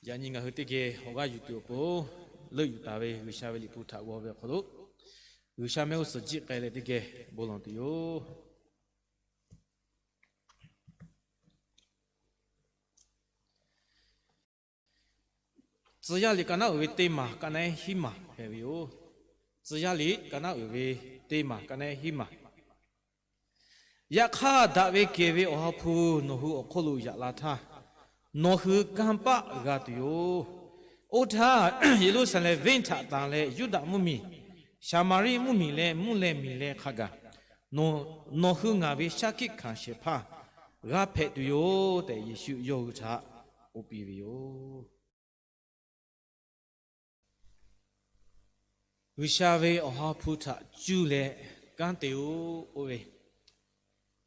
Yaꞈ nyi ngaˬ hui teˇ geh awˬ g'aˇ yuˬ tuˬ awˬ pon leuˆ yuˬ taˍ ve G'uiˬsha ve liꞈ hpu htaꞈ g'aw ve awˬ hk'aw lo, G'uiˬsha mehˆ g'uˇ suhˍ jiˆ k'ai leh teˇ geh bon lawˬ tuˬ yoˬ. Tcuh yaˇ liꞈ ka naˉ uiˍ ve teˇ maˬ ka naˉ hiˉ maˬ hpehꞈ ve yoˬ. Tcuh yaˇ liꞈ ka naˉ uiˍ ve teˇ maˬ ka naˉ hiˉ maˬ. Yaꞈ hk'aˇ, daꞈ ve kehˬ ve Awˬ ha hpu nawˬ hui awˬ hk'oˆ lo yaꞈ la htaˇ, nawˬ hui kanˇ paˆ g'a tuˬ yoˬ. Oˇ htaˇ, Yeˍruˆsaˍlehnˍ venˇ htaꞈ tanˬ leh Yuˇdaꞈ mvuhˇmiˬ, Saˍmaˍriˆ mvuhˇmiˬ leh mvuhˇ leh miˬ leh hk'a gaˬ, nawˬ hui ngaˬ ve shaˉ hkiˆ hkanˍ shehˍ hpaˇ g'a hpehꞈ tuˬ yoˬ tehꞈ, Yeˍsuˆ yawˇ hui htaꞈ k'oˆ piˇ ve yoˬ. G'uiˬsha ve Awˬ ha hpu htaꞈ cuˇ leh kanˉ te-o k'oˆ ve,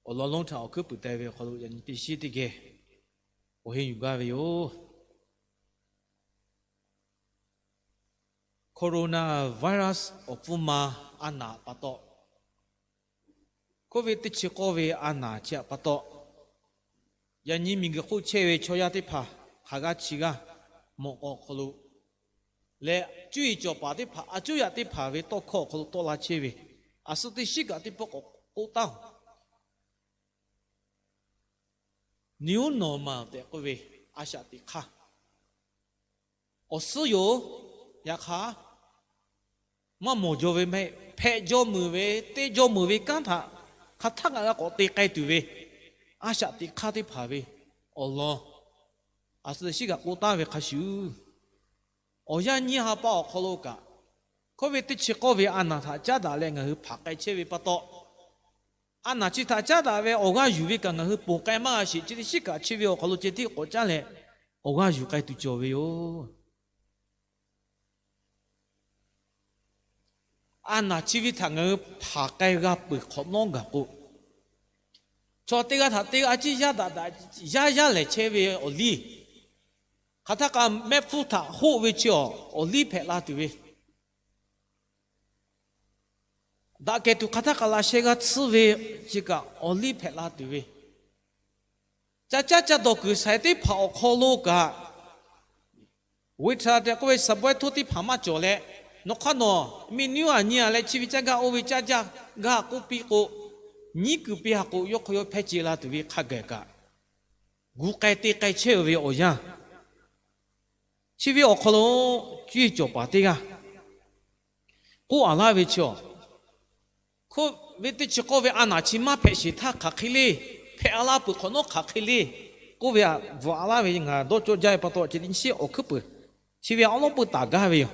awˬ lawn lonˉ htaꞈ awˬ hkuiˉ puiˍ te ve awˬ hk'aw lo yaꞈ nyi teˇ shinˉ teˇ geh awˬ heˆ yuˬ gaˇ ve yoˬ. Corona virus awˬ pfuhˇ ma a naˍ pa taw, Covid teˇ chi k'awˇ ve a naˍ chi htaꞈ pa taw, yaꞈ nyi miˬguiˬ hk'oˆ chehˇ ve chaw yaˇ teˇ hpaˍ hk'aˬ g'aˇ chi g'aˇ mawꞈ k'aw awˬ hk'aw lo leh, cuˇ yiˍ cawˬ paˍ teˇ hpaˍ, a cuˇ yaꞈ teˇ hpaˍ ve tawˇ hkawˇ awˬ hk'aw lo tawˆ la chehˇ ve, a suh teˇ shinˉ kaꞈ teˇ pawˆ k'awꞈ k'oˆ taˉ-oˬ. New normal tehꞈ k'oˆ ve a shaꞈ teꞈ hk'aˇ awˬ suhˉ yoˬ. Yaꞈ hk'aˇ, maˇ mawˬ jaw ve mehˆ hpehꞈ jaw meuˍ ve, te jaw meuˍ ve kanˉ htaꞈ hk'aˬ htaˆ kaꞈ g'a k'awꞈ te k'ai tuˬ ve, a shaꞈ teꞈ hk'aˇ teˇ hpaˍ ve awˬ lawn a suh teˇ shinˉ kaꞈ k'oˆ taˉ ve hk'a shuˍ, awˬ yanˇ nyiˇ ha pa awˬ hk'aw lo kaꞈ, Covid teˇ chi k'awˇ ve a naˍ htaꞈ caˉ daꞈ leh ngaˬ hui hpanˍ k'ai chehˇ ve pa taw, a naˍ chi htaꞈ caˉ daꞈ ve awˬ g'aˇ yuˬ ve kaꞈ ngaˬ hui ponˬ k'ai maˇ g'a sheˍ. Chi teˇ shinˉ kaꞈ chi ve awˬ hk'aw lo ceh tiˉ k'awꞈ caˉ leh awˬ g'aˇ yuˬ k'ai tuˬ cawˬ ve yoˬ. A naˍ chi ve htaꞈ ngaˬ hui hpanˍ k'ai g'a peuˬ hk'awꞈ nawˉ gaˬ k'o, chaw teˇ g'aˇ htaꞈ teˇ g'aˇ a ciˉ yaˇ daꞈ daꞈ yaˇ yaˇ lehˬ chehˇ ve awˬ liˇ, hk'aˬ htaˆ k'a mehˆ hpfuhˇ htaꞈ hoˆ ve chi awˬ liˇ hpehꞈ la tuˬ ve, daꞈ kehˬ tuˬ hk'aˬ htaˆ k'a laꞈ sheh g'a tsuhˇ ve chi kaꞈ awˬ liˇ hpehꞈ la tuˬ ve, ca caˉ ca dawˬ kuiˬ shaiˍ teˇ hpaˍ awˬ hk'aw lo kaꞈ, Waitress tehꞈ k'oˆ ve saˍ bawehˇ htoˇ teˇ hpaˍ maˇ cawˬ leh, nawˬ hk'aˇ nawˬ menu a nyi a leh chi ve caˇ gaˇ oˇ ve caˇ jaˇ gaˇ k'oˆ piˇ k'o, nyiˉ kuiˬ piˇ ha k'o, yawˇ hk'aw yawˇ hpehˇ ce la tuˬ ve hk'a gaˬ kaꞈ, gu k'ai te k'ai chehˇ ve awˬ yanˇ, chi ve awˬ hk'aw lo cuˇ yiˍ cawˬ paˍ teˇ g'aˇ k'oˆ a laˇ ve chi awˬ, Covid teˇ chi k'awˇ ve a naˍ chi maˇ hpehꞈ sheˍ htaˇ hk'aˬ hk'e le, hpehꞈ a laˇ peuˬ hk'awꞈ nawˉ hk'aˬ hk'e le k'oˆ ve, bvuhꞈ a laˇ ve ngaˬ dawˇ cawˇ jaˇ ve pa taw, chi teˇ shinˉ awˬ hkuiˉ peuˬ, chi ve awˉ lawˉ peu taˍ gaˇ ve yoˬ.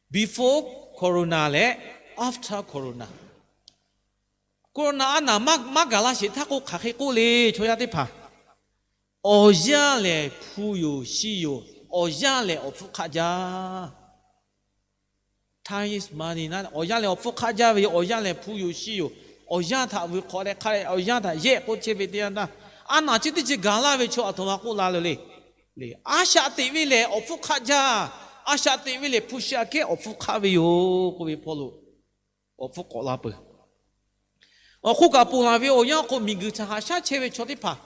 Before corona leh after corona, corona a naˍ maˇ gaˬ la sheˍ htaˇ k'o hk'aˬ hk'e k'oˆ le, chaw yaˇ teˇ hpaˍ, awˬ yanˇ lehˬ hpu yoˬ shi yoˬ, awˬ yanˇ lehˬ awˬ hpfuhˇ hk'aˆ jaˇ. Time is money na, awˬ yanˇ lehˬ awˬ hpfuhˇ hk'aˆ jaˇ ve yoˬ, awˬ yanˇ lehˬ hpu yoˬ shi yoˬ, awˬ yanˇ htaꞈ vuiˬ hk'awꞈ leh hk'a leh awˬ yanˇ htaꞈ yehˆ k'oˆ chehˇ ve teˇ yanˇ htaˇ, a naˍ chi teˇ chi gaˬ laˇ ve chaw aˬ htoꞈ ma k'oˆ la le le. A shaꞈ teꞈ ve lehˬ awˬ hpfuhˇ hk'aˆ jaˇ, a shaꞈ teꞈ ve lehˬ hpu shi aꞈ kehˉ awˬ hpfuhˇ hk'aˆ ve yoˬ k'oˆ ve hpawˇ lo awˬ hpfuhˇ k'awꞈ la peuˬ. Awˬ hk'oˆ kaꞈ ponˬ laˬ ve awˬ yanˇ k'o, miˬguiˬ htaꞈ haꞈ shaˉ chehˇ ve chaw teˇ hpaˍ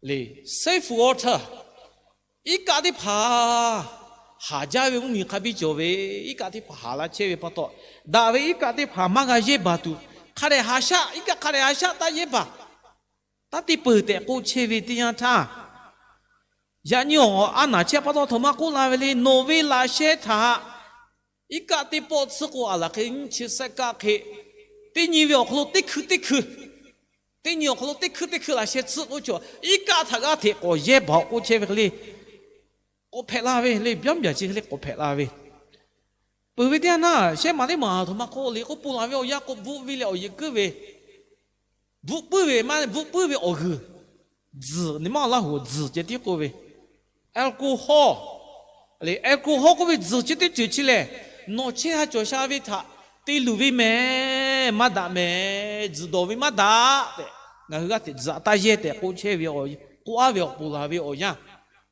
le, safe water, iˉ kaˆ teˇ hpaˍ haˍ jaˇ ve mvuhˇmiˬ hk'a biˇ cawˬ ve, iˉ kaˆ teˇ hpaˍ haˍ la chehˇ ve pa taw, daꞈ ve iˉ kaˆ teˇ hpaˍ maˇ g'a yehˇ baˬ tuˬ, hk'a dehꞈ haˍ shaˆ, iˉ kaˆ hk'a dehꞈ haˍ shaˆ taˇ yehˇ baˬ, taˇ te peuˬ tehꞈ k'oˆ chehˇ ve teˇ yanˇ htaˇ, yaꞈ nyi awˬ a naˍ chi pa taw htoꞈ ma k'oˆ la ve le, nawˬ ve laꞈ sheh htaꞈ iˉ kaˆ teˇ pawˆ tsuhˇ k'o, a laˬ hk'e nyiˇ chi sehˆ kaˆ hk'e, teˇ nyi ve awˬ hk'aw lo teˇ hkui teˇ hkui, teˇ nyi awˬ hk'aw lo teˇ hkui teˇ hkui laꞈ sheh tsuhˇ k'oˆ chaw, iˉ kaˆ htaꞈ g'aˇ hteꞈ k'awꞈ yehˇ baˬ k'oˆ chehˇ ve hk'e le, k'awꞈ hpehꞈ la ve le, byaˇ myaˬ chi hk'e le k'awꞈ hpehꞈ la ve. Peuˬ ve teˇ yanˇ htaˇ, shehˉ maˬ teˇ maˬ aˬ htoꞈ ma k'oˆ le k'oˆ, ponˬ laˬ ve awˬ yanˇ k'o, bvuhˆ ve leh awˬ yeuˬ kuiˉ ve, bvuhˆ puiˉ ve maˇ bvuhˆ puiˉ ve awˬ g'uiˬ, tzuhˬ, neˬ maˇ awˬ laˇ hoꞈ tzuhˬ ceh tiˉ k'oˆ ve, alcohol, le alcohol k'oˆ ve tzuhˬ chi teˇ ceuˬ chi lehˬ, nawˬ chehˇ ha cawˬ sha ve htaꞈ te luˬ ve mehˍ, maˇ daꞈ mehˍ, tzuhˬ dawˬ ve maˇ daꞈ tehꞈ, ngaˬ hui g'aˇ hteꞈ tzuhˬ aꞈ taˇ yehˇ tehꞈ k'oˆ chehˇ ve, k'oˆ aˉ ve awˬ ponˬ laˬ ve awˬ yanˇ,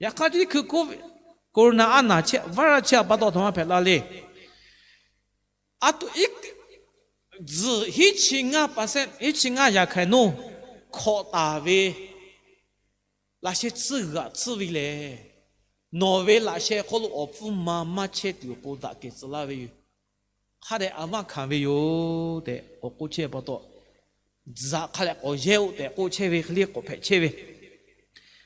yaꞈ hk'aˇ chi teˇ hkui k'oˆ ve, corona a naˍ chi virus chi a pa taw htoꞈ ma hpehꞈ la le. A tuꞈ iˉ, tzuhˬ hiˉ chi ngaˇ percent, hiˉ chi ngaˇ yaꞈ hk'aˇ noˇ hkawꞈ taˍ ve laꞈ sheh tsuhˇ g'aꞈ tsuhˇ ve lehˬ, nawˬ ve laꞈ sheh hk'oˆ lo awˬ hpfuhˇ ma maˇ chehˇ tuˬ awˬ pon daꞈ kehˬ tcuh laˇ ve yoˬ. Hk'a dehꞈ a maˇ hkanˍ ve yoˬ tehꞈ k'awꞈ k'oˆ chehˇ pa taw, zuhꞈ hk'a leh k'awꞈ yehˇ-oˆ tehꞈ k'oˆ chehˇ ve hk'e le k'awꞈ hpehꞈ chehˇ ve.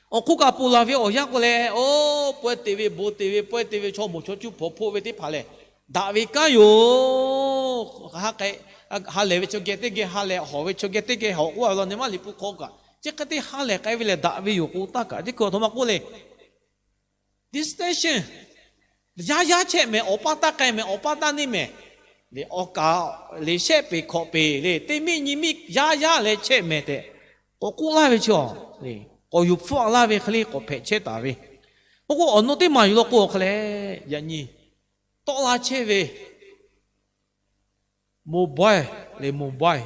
Awˬ hk'oˆ kaꞈ ponˬ laˬ ve awˬ yanˇ k'o leh, oˇ pawehˇ te ve, bon te ve, pawehˇ te ve, chaw moˍ chaw cuˇ hpawnˬ hpoˆ ve teˇ hpaˍ lehˬ, daꞈ ve kanˉ yoˬ. Ha lehˬ ve chaw geh teˇ geh ha lehˬ, hawˬ ve chaw geh teˇ geh hawˬ k'oˆ a ve law nyi maˇ liꞈ hpu hk'aw kaꞈ, chi hk'e te ha lehˬ k'ai ve lehˬ daꞈ ve yoˬ k'o taˇ kaꞈ, teˇ hkui aˬ htoꞈ ma k'oˆ le. Distinction, yaˇ yaˇ chehˇ mehˍ, awˬ paˇ taˇ k'ai mehˍ, awˬ paˇ taˇ neˇ mehˍ, awˬ kaˍ le shehˆ peˍ hkawꞈ peˍ le teˇ miˇ nyi miˇ yaˇ yaˇ leh chehˇ mehˍ tehꞈ k'awꞈ k'oˆ laˇ ve chi, k'awꞈ yuˬ hpfuhˆ laˇ ve hk'e le k'awꞈ hpehꞈ chehˇ taˍ ve. Oˇ k'o awˬ naw teˇ maˬ yuˬ law k'o awˬ hk'a leh, yaꞈ nyi tawˆ la chehˇ ve mobile le mobile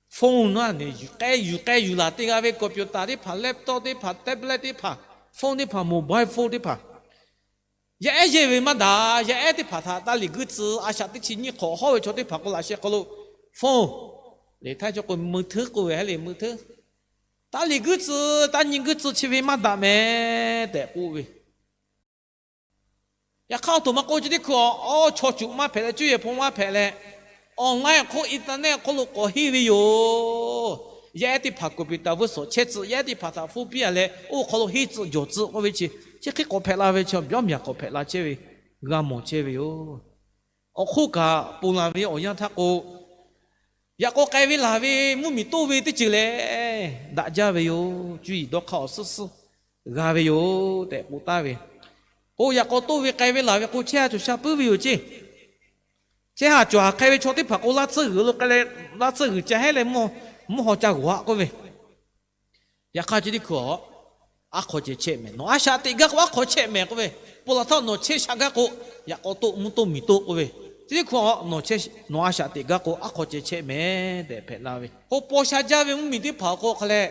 phone naˇ ne yuˬ k'ai yuˬ k'ai yuˬ laˬ teˇ g'aˇ ve computer teˇ hpaˍ, laptop teˇ hpaˍ, tablet teˇ hpaˍ, phone teˇ hpaˍ, mobile phone teˇ hpaˍ, yaˇ ehˉ yehˇ ve maˇ daꞈ. Yaˇ ehˉ teˇ hpaˍ htaꞈ taˇ liꞈ guiˇ tcuh, a shaꞈ teˇ chi nyiˇ hk'awꞈ hawˉ ve chaw teˇ hpaˍ k'o laꞈ sheh hk'aw lo phone le htaˇ chaw k'o meuˇ hteˉ k'oˆ ve ha le meuˇ hteˉ, taˇ liꞈ guiˇ tcuh, taˇ nyi guiˇ tcuh chi ve maˇ daꞈ mehˍ tehꞈ k'oˆ ve. Yaꞈ hk'aˇ awˬ htoꞈ ma k'oˆ chi teˇ hkui a, chaw cuꞈ maˇ hpehꞈ leh, cuˇ yehˬ hpaw maˇ hpehꞈ leh, online hk'oˆ internet hk'oˆ lo k'awꞈ henˇ ve yoˬ. Yaˇ ehˉ teˇ hpaˍ computer vuiˇ suhˍ chehˇ tcuh, yaˇ ehˉ teˇ hpaˍ htaꞈ phone piˇ a leh oˇ hk'aw lo henˇ tcuh jawˬ tcuh k'oˆ ve chi, chi hk'e k'awꞈ hpehꞈ la ve chi, byawˇ myaˬ k'awꞈ hpehꞈ la chehˇ ve g'a mawˬ chehˇ ve yoˬ. Awˬ hk'oˆ kaꞈ ponˬ laˬ ve awˬ yanˇ htaˇ k'o, yaꞈ k'aw k'ai ve laˬ ve mvuhˇ miˬ toˇ ve teˇ ceuˬ lehˬ, daꞈ jaˇ ve yoˬ. Cuˇ yiˍ dawˇ hk'aˇ awˬ suhˉ suhˉ g'a ve yoˬ tehꞈ k'oˆ taˍ ve. K'o yaꞈ k'aw toˇ ve k'ai ve laˬ ve k'o chehˇ a cawˬ sha puiˉ ve yoˬ ceˇ. Chehˇ haˍ cawˬ haˍ k'ai ve chaw teˇ hpaˍ k'o laˇ tsuhˇ g'uiˬ lo k'ai leh, laˇ tsuhˇ g'uiˬ ca hehˉ leh mvuhˇ haw ca g'awˬ a k'oˆ ve. Yaꞈ hk'aˇ chi teˇ hkui a, aˉ hk'aw ceh chehˇ mehˍ, nawˬ a shaꞈ teꞈ gaˇ k'o aˉ hk'aw chehˇ mehˍ k'oˆ ve. Ponˬ laˬ htaˇ nawˬ chehˇ sha gaˇ k'o, yaꞈ k'aw toˆ mvuhˇ toˆ miˬ toˆ k'oˆ ve. Chi teˇ hkui a, nawˬ a shaꞈ teꞈ gaˇ k'o aˉ hk'aw ceh chehˇ mehˍ tehꞈ hpehꞈ la ve. K'o paw sha jaˇ ve mvuhˇ miˬ teˇ hpaˍ k'o hk'a leh,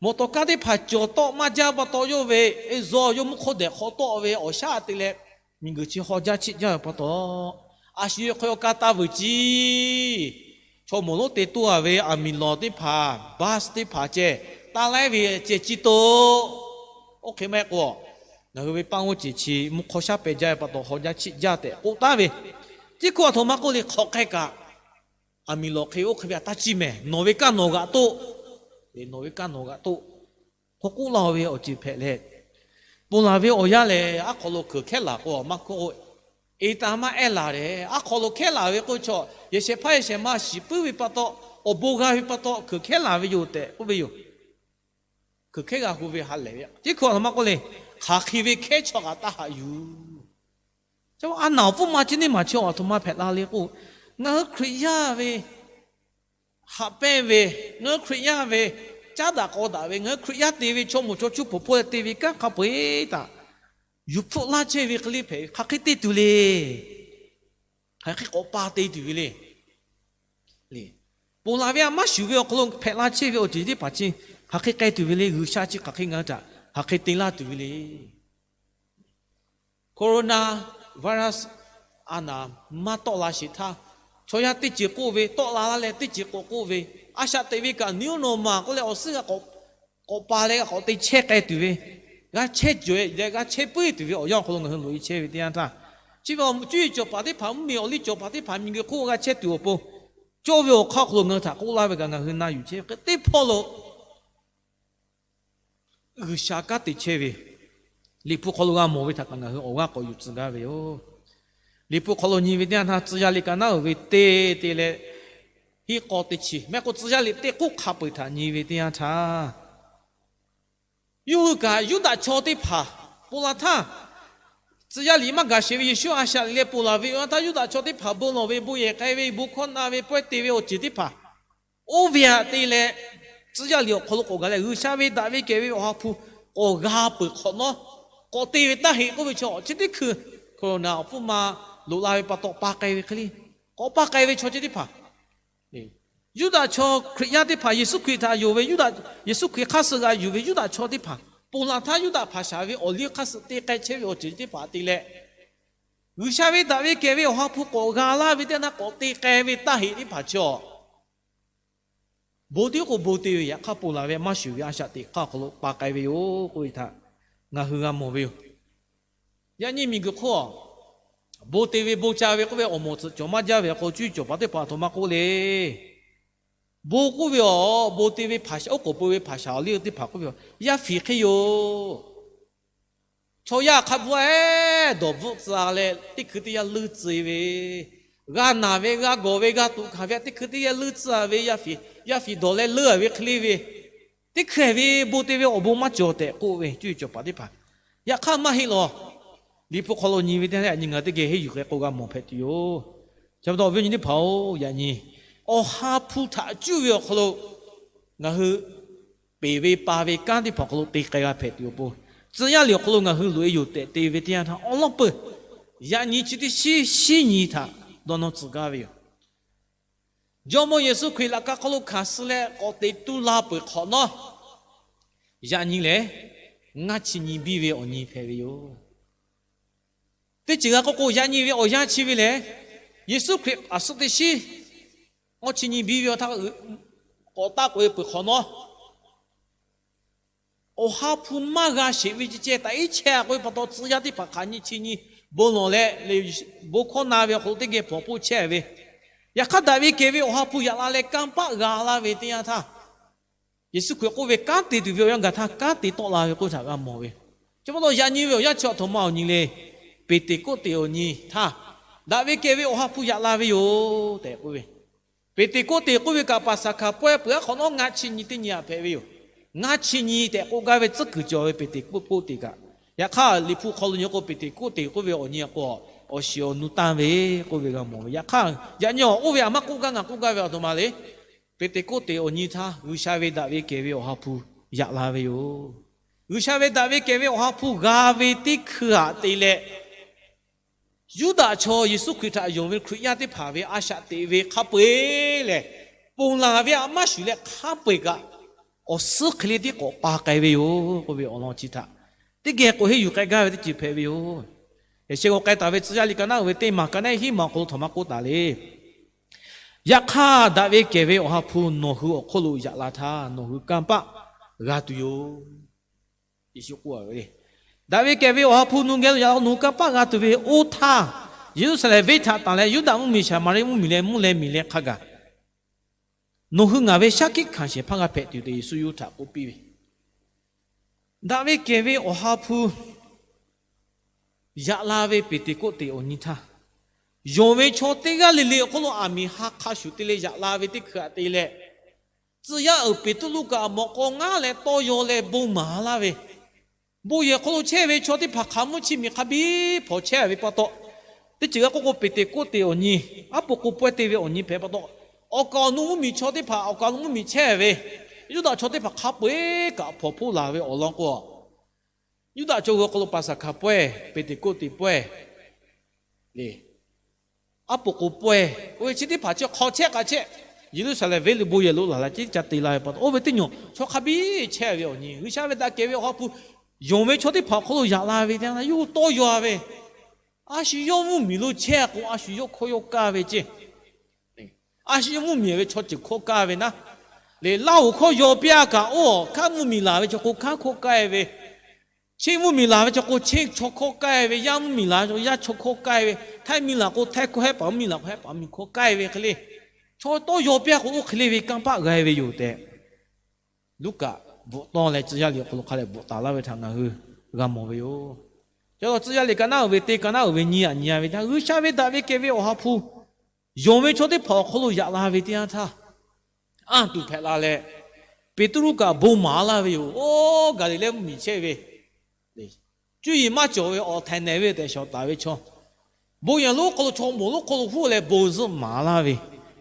mawˬ tawˍ kaˇ teˇ hpaˍ cawˬ tawˆ maˇ jaˇ pa taw yawˇ ve, e zawˇ yawˇ mvuhˇ hk'oˆ dehꞈ hk'aw tawˆ ve awˬ shaˉ te leh, miˬ guiˬ chi haw jaˇ chiˆ jaˇ ve pa taw, a shu yawˇ hk'aw yawˇ kaˇ taˇ vuiˬ ciˇ. Chaw mawˬ lonˉ te toˇ a ve aˬ miˍ lawˬ teˇ hpaˍ, bus teˇ hpaˍ ceh, taˇ laiˉ ve ceh ciˇ toˆ. Oˇ hk'e maˇ heˆ k'o, ngaˬ hui ve paˇ g'oˇ ceˬ chi mvuhˇ hk'aw shaˉ pehꞈ jaˇ ve pa taw haw jaˇ chiˆ jaˇ tehꞈ k'oˆ taˍ ve. Chi hkui aˬ htoꞈ ma k'oˆ le, hk'aˬ hk'e kaꞈ, aˬ miˍ lawˬ hk'e oˇ hk'e ve a taˇ ciˇ mehˍ, nawˬ ve kaˇ nawˬ g'aꞈ toˆ. Nawˬ ve kaˇ nawˬ g'aꞈ toˆ. K'o k'oˆ laˇ ve awˬ ceuˬ hpehꞈ leh, ponˬ laˬ ve awˬ yanˇ lehˬ, aˉ hk'aw lo hkeuˬ hkehˉ laˬ k'o maˇ hk'oˆ, e taˍ maˇ ehˉ laˬ leh, aˉ hk'aw lo hkehˉ laˬ ve k'oˆ ve chaw, yehˬ shehˍ hpaˇ yehˬ shehˍ ma shiˍ puiˉ ve pa taw, awˬ bon g'a ve pa taw hkeuˬ hkehˉ laˬ ve yoˬ tehꞈ k'oˆ ve yoˬ. Hkeuˬ hkehˉ g'a hu ve ha lehˬ ve, teˇ hkui aˬ htoꞈ ma k'oˆ le, hk'aˬ hk'e ve hkehˉ chaw kaꞈ taˇ haꞈ yuˬ. A naˬ awˬ pfuhˇ ma chi neˇ maˬ chi aˬ htoꞈ ma hpehꞈ la le k'o, ngaˬ hui Hkriꞈ yaˇ ve haꞈ pehnˇ ve, ngaˬ hui Hkriꞈ yaˇ ve caˉ daꞈ k'aw daꞈ ve, ngaˬ hui Hkriꞈ yaˇ te ve chaw mawˬ chaw cuˇ hpawnˬ hpawˇ leh te ve kanˉ hk'a peu-eˬ htaꞈ yuˬ hpfuhˆ laˇ chehˇ ve hk'e le hpehꞈ ve, hk'aˬ hk'e te tuˬ le. Hk'aˬ hk'e k'awꞈ pa te tuˬ ve le. Ponˬ laˬ ve a maˇ shuˍ ve awˬ hk'aw lo hpehꞈ la chehˇ ve awˬ ceuˬ teˇ hpaˍ chi hk'aˬ hk'e k'ai tuˬ ve le. G'uiˬsha chi hk'aˬ hk'e ngaˬ hui htaꞈ hk'aˬ hk'e te laˇ tuˬ ve le. Corona virus a naˍ maˇ tawˆ la sheˍ htaˇ, chaw yaˇ teˇ ceuˬ k'oˆ ve, tawˆ la laˇ leh teˇ ceuˬ k'awꞈ k'oˆ ve, a shaꞈ teꞈ ve kaꞈ new normal k'oˆ leh awˬ suhˉ g'a k'awꞈ pa leh g'a k'awꞈ te chehˇ k'ai tuˬ ve, g'a chehˇ cawˬ leh g'a chehˇ puiˉ tuˬ ve awˬ yanˇ awˬ hk'aw lo ngaˬ hui loꞈ e chehˇ ve teˇ yanˇ htaˇ, chi ve awˬ cuˇ yiˍ cawˬ paˍ teˇ hpaˍ, mvuhˇmiˬ awˬ liˇ cawˬ paˍ teˇ hpaˍ miˬguiˬ hk'oˆ g'a chehˇ tuˬ awˬ pon, cawˇ ve awˬ hk'aˇ awˬ hk'aw lo ngaˬ hui htaꞈ k'oˆ laˇ ve kaꞈ ngaˬ hui na yuˬ chehˇ ve hk'e teˇ hpawˇ lo G'uiˬsha kanˉ te chehˇ ve, Liꞈ hpu hk'aw lo g'a mawˬ ve htaꞈ kaꞈ ngaˬ hui awˬ g'aˇ k'awꞈ yuˬ tcuh gaˇ ve yoˬ. Liꞈ hpu hk'aw lo nyi ve teˇ yanˇ htaˇ, tcuh yaˇ liꞈ ka naˉ uiˍ ve teˇ te leh hiˉ k'aw teˇ chi, mehˆ k'o tcuh yaˇ liꞈ teˇ k'oˆ hk'a peu-eˬ htaꞈ nyi ve teˇ yanˇ htaˇ, yawˇ hui kaꞈ Yuˇdaꞈ chaw teˇ hpaˍ ponˬ laˬ htaˇ, tcuh yaˇ liꞈ maˇ gaˬ sheˍ ve Yeˍsuˆ a shaꞈ leh ponˬ laˬ ve awˬ htaˇ, Yuˇdaꞈ chaw teˇ hpaˍ bon lawˬ ve, bon yehˬ k'ai ve, bon hkawˇ na ve, pawehˇ te ve awˬ ceuˬ teˇ hpaˍ oˇ ve htaꞈ te leh, tcuh yaˇ liꞈ awˬ hk'aw lo k'awꞈ gaˬ leh G'uiˬsha ve daꞈ ve kehˬ ve Awˬ ha hpu k'awꞈ g'a peuˬ hk'awꞈ nawˉ, k'awꞈ te ve taˇ heˆ k'oˆ ve chaw chi teˇ hkui, Corona awˬ hpfuhˇ ma loꞈ la ve pa taw pa k'ai ve hk'e le, k'awꞈ pa k'ai ve chaw chi teˇ hpaˍ, Yuˇdaꞈ chaw Hkriꞈ yaˇ teˇ hpaˍ, Yeˍsuˆ Hkriꞈ htaꞈ yonˍ ve, Yeˍsuˆ Hkriꞈ hk'aˇ suh g'a yuˬ ve Yuˇdaꞈ chaw teˇ hpaˍ, ponˬ laˬ htaˇ Yuˇdaꞈ hpaˍ shaˍ ve awˬ liˇ hk'aˇ suh te k'ai chehˇ ve awˬ ceuˬ teˇ hpaˍ te leh, G'uiˬsha ve daꞈ ve kehˬ ve Awˬ ha hpu k'awꞈ g'a laˇ ve teˇ yanˇ htaˇ k'awꞈ te k'ai ve taˇ heˆ teˇ hpaˍ chi a bon tiˉ k'o bon te ve, yaꞈ hk'aˇ ponˬ laˬ ve maˇ shuˍ ve a shaꞈ teꞈ hk'aˇ awˬ hk'aw lo pa k'ai ve yoˬ k'oˆ ve htaꞈ ngaˬ hui g'a mawˬ ve yoˬ. Yaꞈ nyi miˬguiˬ hk'oˆ, bon te ve bon ca ve k'oˆ ve awˬ moˍ tcuhꞈ cawˬ maˇ jaˇ ve awˬ hk'aw lo cuˇ yiˍ cawˬ paˍ teˇ hpaˍ a htoꞈ ma k'oˆ le. Bon k'oˆ ve awˬ, bon te ve hpaˍ shaˍ, oˉ k'oˍ pui ve hpaˍ shaˍ awˬ liˇ teˇ hpaˍ k'oˆ ve, yaˇ fiˍ hk'e yoˬ. Chaw yaˇ hk'a bvuhˆ-e dawˬ bvuhˆ tcuh leh, teˇ hkui teˇ yanˇ leuˇ tcuh ve, g'a naˬ ve, g'a gawˬ ve, g'a tuꞈ hkanˍ ve, teˇ hkui teˇ yanˇ leuˇ tcuh ve, yaˇ fiˍ dawˬ leh leuˇ-a ve hk'e le ve, teˇ hkui ve bon te ve awˬ bon maˇ cawˬ tehꞈ k'oˆ ve cuˇ yiˍ cawˬ paˍ teˇ hpaˍ. Yaꞈ hk'aˇ maˇ heˆ lawˬ. Liꞈ hpu hk'aw lo nyi ve teˇ yanˇ yaꞈ nyi ngaˬ hui teˇ geh henˇ yuˬ k'ai k'o g'a mawˬ hpehꞈ tuˬ yoˬ. Chi pa taw awˬ viˉ awˬ nyi teˇ hpaˍ-oˬ, yaꞈ nyi Awˬ ha hpu htaꞈ cuˇ ve awˬ hk'aw lo ngaˬ hui peˬ ve pa ve kanˉ teˇ hpaˍ awˬ hk'aw lo te k'ai g'a hpehꞈ tuˬ awˬ pon, tcuh yaˇ liꞈ awˬ hk'aw lo ngaˬ hui loꞈ-e yoˬ tehꞈ te ve teˇ yanˇ htaˇ awˬ lawn peuˬ, yaꞈ nyi chi teˇ shiˉ shiˉ nyi htaꞈ dawˇ nawˇ tcuh gaˇ ve yoˬ. Jawˇmawˇ Yeˍsuˆ Hkriꞈ laꞈ ka hk'aw lo hkanˍ suh leh k'awꞈ teꞈ tu la peuˬ hk'awꞈ nawˉ, yaꞈ nyi lehˬ ngaˇ chi nyi biˇ ve awˬ nyi hpehꞈ ve yoˬ. Teˇ ceuˬ g'a k'oˆ k'o, yaꞈ nyi ve awˬ yanˇ chi ve lehˬ, Yeˍsuˆ Hkriꞈ a suhˆ teˇ shiˉ ngaˇ chi nyi biˇ ve awˬ htaˇ k'awꞈ taˆ k'oꞈ-e peuˬ hk'awꞈ nawˉ, Awˬ ha hpu maˇ g'a sheˍ ve ceh ceh taꞈ iˉ chehˇ-a k'oˆ ve pa taw, tcuh yaˇ teˇ hpaˍ hk'aˬ nyi chi nyi bon lawˬ leh, bon hkawˇ na ve awˬ hk'aw lo teˇ geh hpawnˬ hpoˆ chehˇ ve. Yaꞈ hk'aˇ, daꞈ ve kehˬ ve Awˬ ha hpu yaꞈ la leh kanˇ paˆ g'a laˇ ve teˇ yanˇ htaˇ, Yeˍsuˆ Hkriꞈ k'oˆ ve, kanˉ te tuˬ ve awˬ yanˇ gaˬ htaˇ kanˉ te tawˆ la ve k'oˆ htaꞈ g'a mawˬ ve. Chi pa taw, yaꞈ nyi ve awˬ yanˇ chi a htoꞈ ma awˬ nyi le. Peˍteˍkoˆteˍ awˬ nyi htaˇ, daꞈ ve kehˬ ve Awˬ ha hpu yaꞈ la ve yoˬ tehꞈ k'oˆ ve. Peˍteˍkoˆteˍ k'oˆ ve kaꞈ, Paˍsaˍhkaˍ pawehˇ peuˬ-a hk'awꞈ nawˉ ngaˇ chi nyi teˇ nyi htaꞈ hpehꞈ ve yoˬ. Ngaˇ chi nyi tehꞈ k'oˆ gaˇ ve tcuhˉ kuiˬ cawˬ ve Peˍteˍkoˆteˍ kaꞈ, yaꞈ hk'aˇ Liꞈ hpu hk'aw lo nyi k'o, Peˍteˍkoˆteˍ k'oˆ ve awˬ nyi k'o, awˬ shiˍ awˬ nu tanˇ ve k'oˆ ve g'a mawˬ ve. Yaꞈ hk'aˇ, yaꞈ nyi awˬ oˇ ve aˬ maˇ k'oˆ gaˇ ngaˬ k'oˆ gaˇ ve a htoꞈ ma le. Peˍteˍkoˆteˍ awˬ nyi htaˇ G'uiˬsha ve daꞈ ve kehˬ ve Awˬ ha hpu yaꞈ la ve yoˬ. G'uiˬsha ve daꞈ ve kehˬ ve Awˬ ha hpu g'a ve teˇ hkui aꞈ te leh, Yuˇdaꞈ chaw Yeˍsuˆ Hkriꞈ htaꞈ yonˍ ve Hkriꞈ yaˇ teˇ hpaˍ ve a shaꞈ teꞈ ve hk'a peu-eˬ lehˬ, ponˬ laˬ ve aꞈ maˇ shuˍ leh hk'a peu-eˬ kaꞈ, awˬ suhˉ hk'e le tiˉ k'awꞈ pa k'ai ve yoˬ k'oˆ ve awˬ lawn chi htaꞈ teˇ geh k'oꞈ henˇ yuˬ k'ai gaˇ ve teˇ ceuˬ hpehꞈ ve yoˬ. Yaꞈ sheh g'aw k'ai taˍ ve Tcuh yaˇ liꞈ ka naˉ uiˍ ve teˇ maˬ ka naˉ hiˉ maˬ awˬ hk'aw lo htaꞈ maˇ k'oˆ taˍ le. Yaꞈ hk'aˇ, daꞈ ve kehˬ ve Awˬ ha hpu nawˬ hui awˬ hk'oˆ lo yaꞈ la htaˇ, nawˬ hui kanˇ paˆ g'a tuˬ yoˬ. Yeˍsuˆ k'oˆ ve, daꞈ ve kehˬ ve Awˬ ha hpu nawˬ geh lo yaꞈ la, nawˬ hui kanˇ paˆ g'a tuˬ ve oˇ htaˇ, Yeˍruˆsaˍlehnˍ venˇ htaꞈ tanˬ leh Yuˇdaꞈ mvuhˇmiˬ, Saˍmaˍriˆ mvuhˇmiˬ leh mvuhˇ leh miˬ leh hk'a gaˬ, nawˬ hui ngaˬ ve shaˉ hkiˆ hkanˍ shehˍ hpaˇ g'a hpehꞈ tuˬ tehꞈ Yeˍsuˆ yawˇ hui htaꞈ k'oˆ piˇ ve. Daꞈ ve kehˬ ve Awˬ ha hpu yaꞈ la ve Peˍteˍkoˆteˍ awˬ nyi htaˇ, yonˍ ve chaw teˇ g'aˇ le le awˬ hk'oˆ lo aˬ miˍ ha hk'a shuˍ te leh yaꞈ la ve teˇ hkui aꞈ te leh, tcuh yaˇ uiˍ Peˍtruˆ kaꞈ mawꞈ k'aw ngaˉ leh tawˇ yaw leh bon maˍ laˇ ve, bon yehˬ hk'aw lo chehˇ ve chaw teˇ hpaˍ hk'a mvuhˇ chi miˬ hk'a biˇ hpawnˬ chehˇ ve pa taw, teˇ ceuˬ g'a k'oˆ k'o, Peˍteˍkoˆteˍ awˬ nyi, aˉ po k'o pawehˇ te ve awˬ nyi hpehꞈ pa taw, awˬ kaˍ awˬ nu mvuhˇmiˬ chaw teˇ hpaˍ awˬ kaˍ awˬ nu mvuhˇmiˬ chehˇ ve Yuˇdaꞈ chaw teˇ hpaˍ hk'a peu-eˬ kaꞈ hpawnˬ hpoˆ laˬ ve awˬ lawn k'o, Yuˇdaꞈ chaw hui awˬ hk'aw lo Paˍsaˍhkaˍ pawehˇ, Peˍteˍkoˆteˍ pawehˇ le, aˉ po k'o pawehˇ k'oˆ ve chi teˇ hpaˍ chi hk'aw chehˇ k'a chehˇ, Yeˍruˆsaˍlehnˍ venˇ lo bon yehˬ lo laˬ leh ciˉ ca te la ve pa taw, oˇ ve teˇ nyi chaw hk'a biˇ chehˇ ve awˬ nyi, G'uiˬsha ve daꞈ kehˬ ve Awˬ ha hpu yonˍ ve chaw teˇ hpaˍ awˬ hk'aw lo yaꞈ la ve teˇ yanˇ htaˇ, yawˇ hui tawˇ yaw-a ve, a shu yawˇ mvuhˇmiˬ lo chehˇ k'o, a shu yawˇ hkawˇ yawˇ kaˇ ve ceˇ. A shu yawˇ mvuhˇmiˬ ve chaw ceuˬ hkawˇ kaˇ ve naˉ, le Laˇhuˍ hkawˇ yaw piˇ-a kaꞈ, oˇ hkanˉ mvuhˇmiˬ laˬ ve chaw k'o hkanˉ hkawˇ kaˇ-e ve, Cheˇ mvuhˇmiˬ laˬ ve chaw k'o, cheˇ chaw hkawˇ kaˇ-e ve, yaˇ mvuhˇmiˬ laˬ ve chaw, yaˇ chaw hkawˇ kaˇ-e ve, htaiˇ miˇ laˬ k'o, htaiˇ hkawˇ, hehˉ paˍ mvuhˇmiˬ laˬ k'o, hehˉ paˍ mvuhˇmiˬ hkawˇ kaˇ-e ve hk'e le, chaw tawˇ yaw piˇ-a k'o, oˇ hk'e le ve kanˇ paˆ g'a-e ve yoˬ tehꞈ, Luˉkaꞈ bvuhꞈ tawˇ leh tcuh yaˇ liꞈ awˬ hk'aw lo hk'a dehꞈ bvuhꞈ taˍ laˇ ve htaꞈ ngaˬ hui g'a mawˬ ve yoˬ. Chi pa taw tcuh yaˇ liꞈ ka naˉ uiˍ ve teˇ, ka naˉ uiˍ ve nyiˇ aꞈ nyi-a ve htaˇ, G'uiˬsha ve daꞈ ve kehˬ ve Awˬ ha hpu yonˍ ve chaw teˇ hpaˍ awˬ hk'aw lo yaꞈ la ve teˇ yanˇ htaˇ, anˇ tuˬ hpehꞈ la leh, Peˍtruˆ kaꞈ bon maˍ laˇ ve yoˬ. Oˇ Gaˍliˍlehˇ mvuhˇmiˬ chehˇ ve, cuˇ yiˍ maˇ cawˬ ve awˬ htaiˍ nehˬ ve tehꞈ shawˍ taˍ ve chaw, bon yehˬ lonˉ hk'aw lo chaw moˍ lonˉ hk'aw lo huˉ leh bon zuhˆ maˍ laˇ ve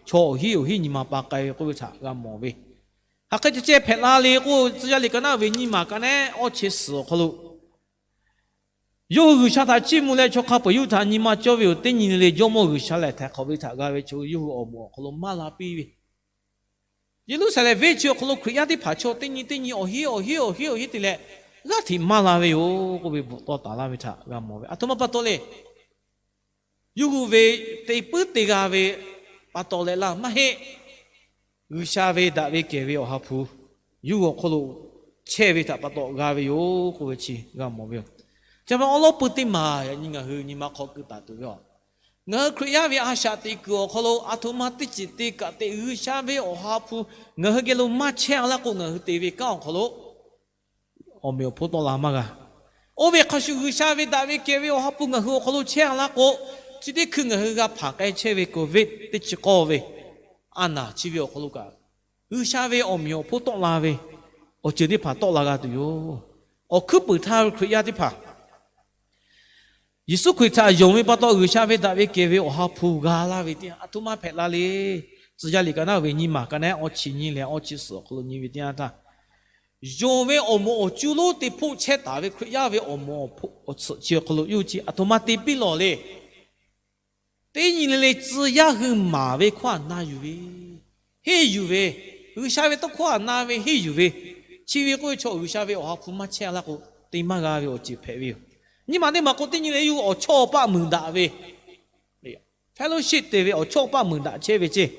chaw awˬ hinˉ awˬ hinˉ nyi ma pa k'ai ve k'oˆ ve htaꞈ g'a mawˬ ve. Hk'aˬ hk'e ceh ceh hpehꞈ la le k'o, tcuh yaˇ liꞈ ka naˉ ve nyiˇ maˬ ka naˉ awˇ chehˇ suhˍ awˬ hk'aw lo yawˇ hui G'uiˬsha htaꞈ chiˇ mvuh leh chaw hk'a peu-eˬ yawˇ hui htaꞈ nyi ma cawˇ ve yoˬ. Teˇ nyi le le Jawˇmawˇ G'uiˬsha lehˬ htaiˍ hk'awꞈ ve htaꞈ g'a ve chaw yawˇ hui awˬ moˍ awˬ hk'aw lo maˇ la piˇ ve, Yeˍruˆsaˍlehnˍ venˇ chi awˬ hk'aw lo Hkriꞈ yaˇ teˇ hpaˍ chaw teˇ nyi teˇ nyi awˬ hinˉ awˬ hinˉ awˬ hinˉ awˬ hinˉ te leh g'aˇ hteꞈ maˇ la ve yoˬ k'oˆ ve bvuhꞈ tawˇ taˍ laˇ ve htaꞈ g'a mawˬ ve. Aˬ htoꞈ ma pa taw le. Yawˇ hui ve te puiˉ te g'a ve pa taw leh laˇ maˇ heˆ. G'uiˬsha ve daꞈ ve kehˬ ve Awˬ ha hpu yawˇ hui awˬ hk'aw lo chehˇ ve htaꞈ pa taw g'a ve yoˬ k'oˆ ve chi g'a mawˬ ve yoˬ. Chi pa awˉ lawˉ peuˬ teˇ maˬ yaꞈ nyi ngaˬ hui nyi ma hk'aw keu taˍ tuˬ ve a, ngaˬ hui Hkriꞈ yaˇ ve a shaꞈ teꞈ kuiˬ awˬ hk'aw lo aˬ htoꞈ ma teˇ ceuˬ te kaꞈ te G'uiˬsha ve Awˬ ha hpu ngaˬ hui geh lo maˇ chehˇ a laˇ k'o, ngaˬ hui te ve kanˉ awˬ hk'aw lo awˬ meꞈ awˬ hponˇ tawˆ la maˇ g'a. Oˇ ve hk'a shuˍ, G'uiˬsha ve daꞈ ve kehˬ ve Awˬ ha hpu ngaˬ hui awˬ hk'aw lo chehˇ a laˇ k'o, chi teˇ hkui ngaˬ hui g'a hpanˍ k'ai chehˇ ve Covid teˇ chi k'awˇ ve a naˍ chi ve awˬ hk'aw lo kaꞈ, G'uiˬsha ve awˬ meꞈ awˬ hponˇ tawˆ la ve awˬ ceuˬ teˇ hpaˍ tawˆ la g'a tuˬ yoˬ. Awˬ hkuiˉ puiˍ htaˇ ve Hkriꞈ yaˇ teˇ hpaˍ Yeˍsuˆ Hkriꞈ htaꞈ yonˍ ve pa taw, G'uiˬsha ve daꞈ ve kehˬ ve Awˬ ha hpu g'a laˇ ve teˇ yanˇ, aˬ htoꞈ ma hpehꞈ la le. Tcuh yaˇ liꞈ ka naˉ ve nyiˇ maˬ ka naˉ awˇ chi nyi leh awˇ chi suhˍ awˬ hk'aw lo nyi ve teˇ yanˇ htaˇ, yonˍ ve awˬ moˍ awˬ cuˇ lonˉ te hpoˆ chehˇ taˍ ve Hkriꞈ yaˇ ve awˬ moˍ awˬ tsuhꞈ chi awˬ hk'aw lo yawˇ hui chi aˬ htoꞈ ma te piˇ lawˬ le. Teˇ nyi le le tcuh yaˇ hui maˍ ve hkawˇ htaꞈ na yuˬ ve, henˇ yuˬ ve, G'uiˬsha ve tawˇ hkawˇ htaꞈ na ve henˇ yuˬ ve, chi ve k'oˆ ve chaw G'uiˬsha ve Awˬ ha hpu maˇ chehˇ a laˇ k'o, te maˇ g'a ve awˬ ceuˬ hpehꞈ ve yoˬ. Nyi ma teˇ maˬ k'o, teˇ nyi le yawˇ hui awˬ chawˇ paˆ muiˬ daꞈ ve, fellowship te ve awˬ chawˇ paˆ muiˬ daꞈ chehˇ ve ceˇ.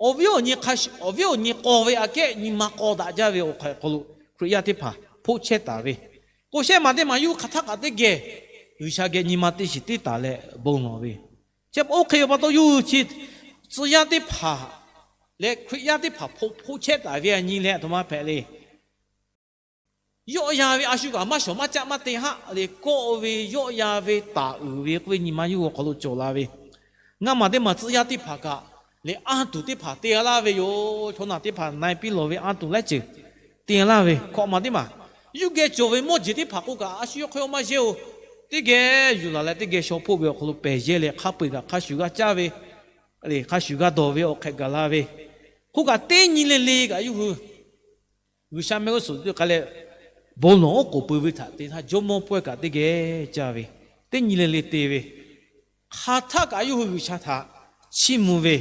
Awˬ viˉ awˬ nyi k'a, awˬ viˉ awˬ nyi k'aw ve aꞈ kehˉ nyi ma k'aw daꞈ jaˇ ve awˬ hk'aw lo Hkriꞈ yaˇ teˇ hpaˍ hpoˆ chehˇ taˍ ve, k'o shehˆ maˬ teˇ maˬ yawˇ hui hk'aˬ htaˆ kaꞈ teˇ geh G'uiˬsha geh nyi ma te shiˍ tiˉ taˍ leh bon lawˬ ve. Chi pa oˇ hk'e ve pa taw, yawˇ hui chi tcuh yaˇ teˇ hpaˍ leh Hkriꞈ yaˇ teˇ hpaˍ hpoˆ chehˇ taˍ ve aˬ nyi leh aˬ htoꞈ ma hpehꞈ le. Yawˆ yan ve a shu kaꞈ maˇ shawˍ maˇ caˆ maˇ te haˆ le kawˆ ve, yawˆ yan ve taˍ uiˍ ve k'oˆ ve nyi ma yawˇ hui awˬ hk'aw lo cawˬ la ve. Ngaˇ maˬ teˇ maˬ tcuh yaˇ teˇ hpaˍ kaꞈ leh anˇ tuˬ teˇ hpaˍ te g'a laˇ ve yoˬ. Chaw naˬ teˇ hpaˍ na e piˇ lawˬ ve anˇ tuˬ laiˉ ceuˬ te g'a laˇ ve. Hkawꞈ maˬ teˇ maˬ yawˇ hui geh cawˬ ve mawˇ jeˬ teˇ hpaˍ k'oˆ kaꞈ, a shu yawˇ hk'aw maˇ yehˇ-oˬ, teˇ geh yuˬ laˬ leh teˇ geh shaw hpoˆ ve awˬ hk'aw lo pehˬ yehˇ leh, hk'a peu-eˬ kaꞈ hk'a shuˍ g'a caˇ ve, hk'a shuˍ g'a dawˬ ve awˬ hk'ehꞈ gaˬ la ve. Hk'oˆ kaꞈ teˇ nyi le le kaꞈ yawˇ hui G'uiˬsha mehˆ g'uˇ suhˍ teˇ k'ai leh, bon lawˬ oˉ k'oˍ pui ve htaꞈ te htaˇ, jawˇmawˇ pawehˇ kaꞈ teˇ geh caˇ ve, teˇ nyi le le te ve, hk'aˬ htaˆ kaꞈ yawˇ hui G'uiˬsha htaꞈ chiˇ mvuh ve,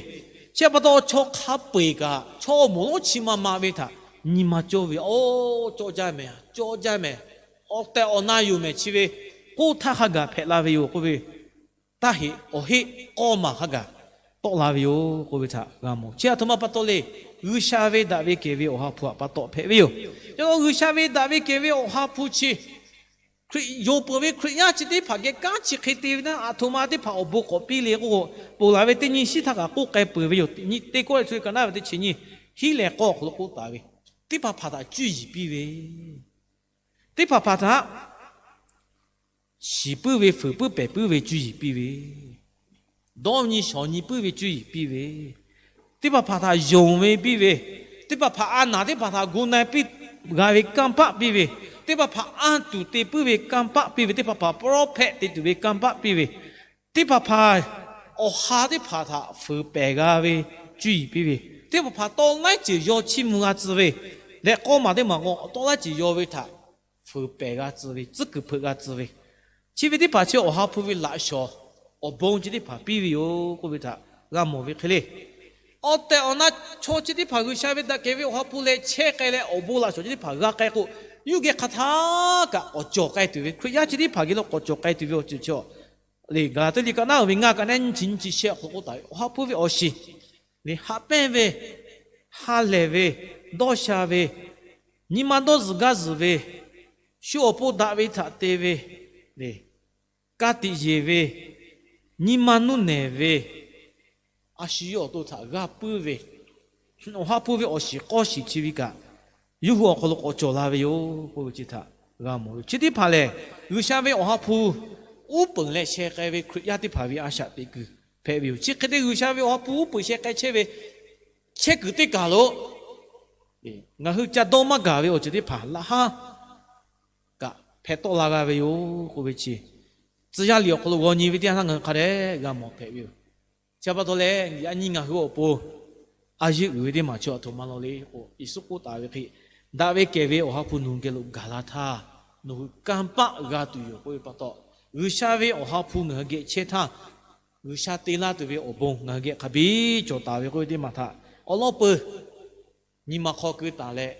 chi pa taw chaw hk'a peu-eˬ kaꞈ chaw awˬ moˍ lonˉ chi ma ma ve htaꞈ nyi ma cawˇ ve, Oˇ, cawˇ jaˇ mehˍ, cawˇ jaˇ mehˍ, awˬ tehˬ awˬ na yoˬ mehˍ chi ve k'oˆ htaˇ hk'a gaˬ hpehꞈ la ve yoˬ k'oˆ ve, taˇ heꞈ awˬ heˆ k'awˇ maˬ hk'a gaˬ tawˆ la ve yoˬ k'oˆ ve htaꞈ g'a mawˬ. Chi aˬ htoꞈ ma pa taw le, G'uiˬsha ve daꞈ ve kehˬ ve Awˬ ha hpu htaꞈ pa taw hpehꞈ ve yoˬ. Chi pa taw G'uiˬsha ve daꞈ ve kehˬ ve Awˬ ha hpu chi, Hkriꞈ yonˍ peuˬ ve Hkriꞈ yaˇ chi teˇ hpaˍ geh kanˉ chi hk'e te ve naˉ, aˬ htoꞈ ma teˇ hpaˍ awˬ bon k'awꞈ piˇ le k'oˆ k'o, ponˬ laˬ ve teˇ nyi shiˉ htaˇ kaꞈ k'oˆ k'ai peuˬ ve yoˬ. Teˇ Kawˇrenˍhtuˆ ka naˉ ve teˇ chi nyiˇ, hiˉ leh k'awˇ awˬ hk'aw lo k'oˆ taˍ ve, teˇ hpaˍ hpaˍ htaꞈ cuˇ yiˍ piˇ ve, teˇ hpaˍ hpaˍ htaꞈ shiˍ puiˉ ve, fuiˍ puiˉ pehˬ puiˉ ve cuˇ yiˍ piˇ ve, dawˇ nyi shawˍ nyi puiˉ ve cuˇ yiˍ piˇ ve, teˇ hpaˍ hpaˍ htaꞈ yonˍ ve piˇ ve, teˇ hpaˍ hpaˍ a naˍ teˇ hpaˍ htaꞈ gu na piˇ g'a ve kanˇ paˆ piˇ ve, teˇ hpaˍ hpaˍ anˇ tuˬ te puiˉ ve kanˇ paˆ piˇ ve, teˇ hpaˍ hpaˍ prophet te tuˬ ve kanˇ paˆ piˇ ve, teˇ hpaˍ hpaˍ awˬ ha teˇ hpaˍ htaꞈ fuiˍ pehˬ g'a ve cuˇ yiˍ piˇ ve, teˇ hpaˍ hpaˍ tawˇ laiˉ ceuˬ yaw chiˇ mvuh g'a tcuh ve, leh k'awˇ maˬ teˇ maˬ k'o tawˇ laiˉ ceuˬ yaw ve htaꞈ fuiˍ pehˬ g'a tcuh ve, tcuhˉ kuiˬ hpeuꞈ g'a tcuh ve, chi ve teˇ hpaˍ chi Awˬ ha hpu ve laꞈ shawˍ awˬ bon chi teˇ hpaˍ piˇ ve yoˬ k'oˆ ve htaꞈ g'a mawˬ ve hk'e le. Awˬ tehˬ awˬ na chaw chi teˇ hpaˍ G'uiˬsha ve daꞈ kehˬ ve Awˬ ha hpu leh chehˇ k'ai leh, awˬ bon laꞈ shawˍ chi teˇ hpaˍ g'a k'ai k'o, yawˇ hui geh hk'aˬ htaˆ kaꞈ k'awꞈ cawˬ k'ai tuˬ ve, Hkriꞈ yaˇ chi teˇ hpaˍ geh lo k'awꞈ cawˬ k'ai tuˬ ve awˬ ceuˬ chi le, Gaˍlaˍtiˆ liꞈ ka naˉ ve ngaˇ ka naˉ nyiˇ chi nyiˇ chi shehˆ awˬ hk'aw k'oˆ taˍ ve, Awˬ ha hpu ve awˬ shiˍ le, haꞈ pehnˇ ve, ha lehˬ ve, dawˇ sha ve, nyi ma dawˇ zuhˬ gaˇ zuhˬ ve, shu awˬ pon daꞈ ve htaꞈ te ve, ka tiꞈ yeˬ ve, nyi ma nuˇ nehˬ ve, a shu yawˇ awˬ to htaꞈ g'a puiˉ ve, Awˬ ha hpu ve awˬ shiˍ k'awˇ shiˍ chi ve kaꞈ, yawˇ hui awˬ hk'aw lo k'awꞈ cawˬ la ve yoˬ k'oˆ ve chi htaꞈ g'a mawˬ ve. Chi teˇ hpaˍ lehˬ, G'uiˬsha ve Awˬ ha hpu uˉ peunˍ leh sheh k'ai ve Hkriꞈ yaˇ teˇ hpaˍ ve a shaꞈ teꞈ kuiˬ hpehꞈ ve yoˬ. Chi hk'e te G'uiˬsha ve Awˬ ha hpu uˉ peunˍ sheh k'ai chehˇ ve chehˇ kuiˬ teˇ kaˬ lo ngaˬ hui ca dawˇ maˇ gaˬ ve awˬ ceuˬ teˇ hpaˍ laꞈ haˉ kaꞈ hpeh tawˆ la g'a ve yoˬ k'oˆ ve chi, tcuh yaˇ liꞈ awˬ hk'aw lo g'aw nyi ve teˇ yanˇ htaˇ ngaˬ hui hk'a dehꞈ g'a mawˬ hpehꞈ ve yoˬ. Chi pa taw leh, yaꞈ nyi ngaˬ hui awˬ pon a yeˇ uiˍ ve teˇ maˬ chi aˬ htoꞈ ma law le k'o, Yeˍsuˆ k'oˆ taˍ ve hk'e, daꞈ ve kehˬ ve Awˬ ha hpu nawˬ hui geh lo gaˬ la htaˇ, nawˬ hui kanˇ paˆ g'a tuˬ yoˬ k'oˆ ve pa taw, G'uiˬsha ve Awˬ ha hpu ngaˬ hui geh chehˇ htaˇ, G'uiˬsha te laˇ tuˬ ve awˬ bon ngaˬ hui geh hk'a biˇ cawˬ taˍ ve k'oˆ ve teˇ maˬ htaꞈ awˉ lawˉ peuˬ nyi ma hk'aw keu taˍ leh,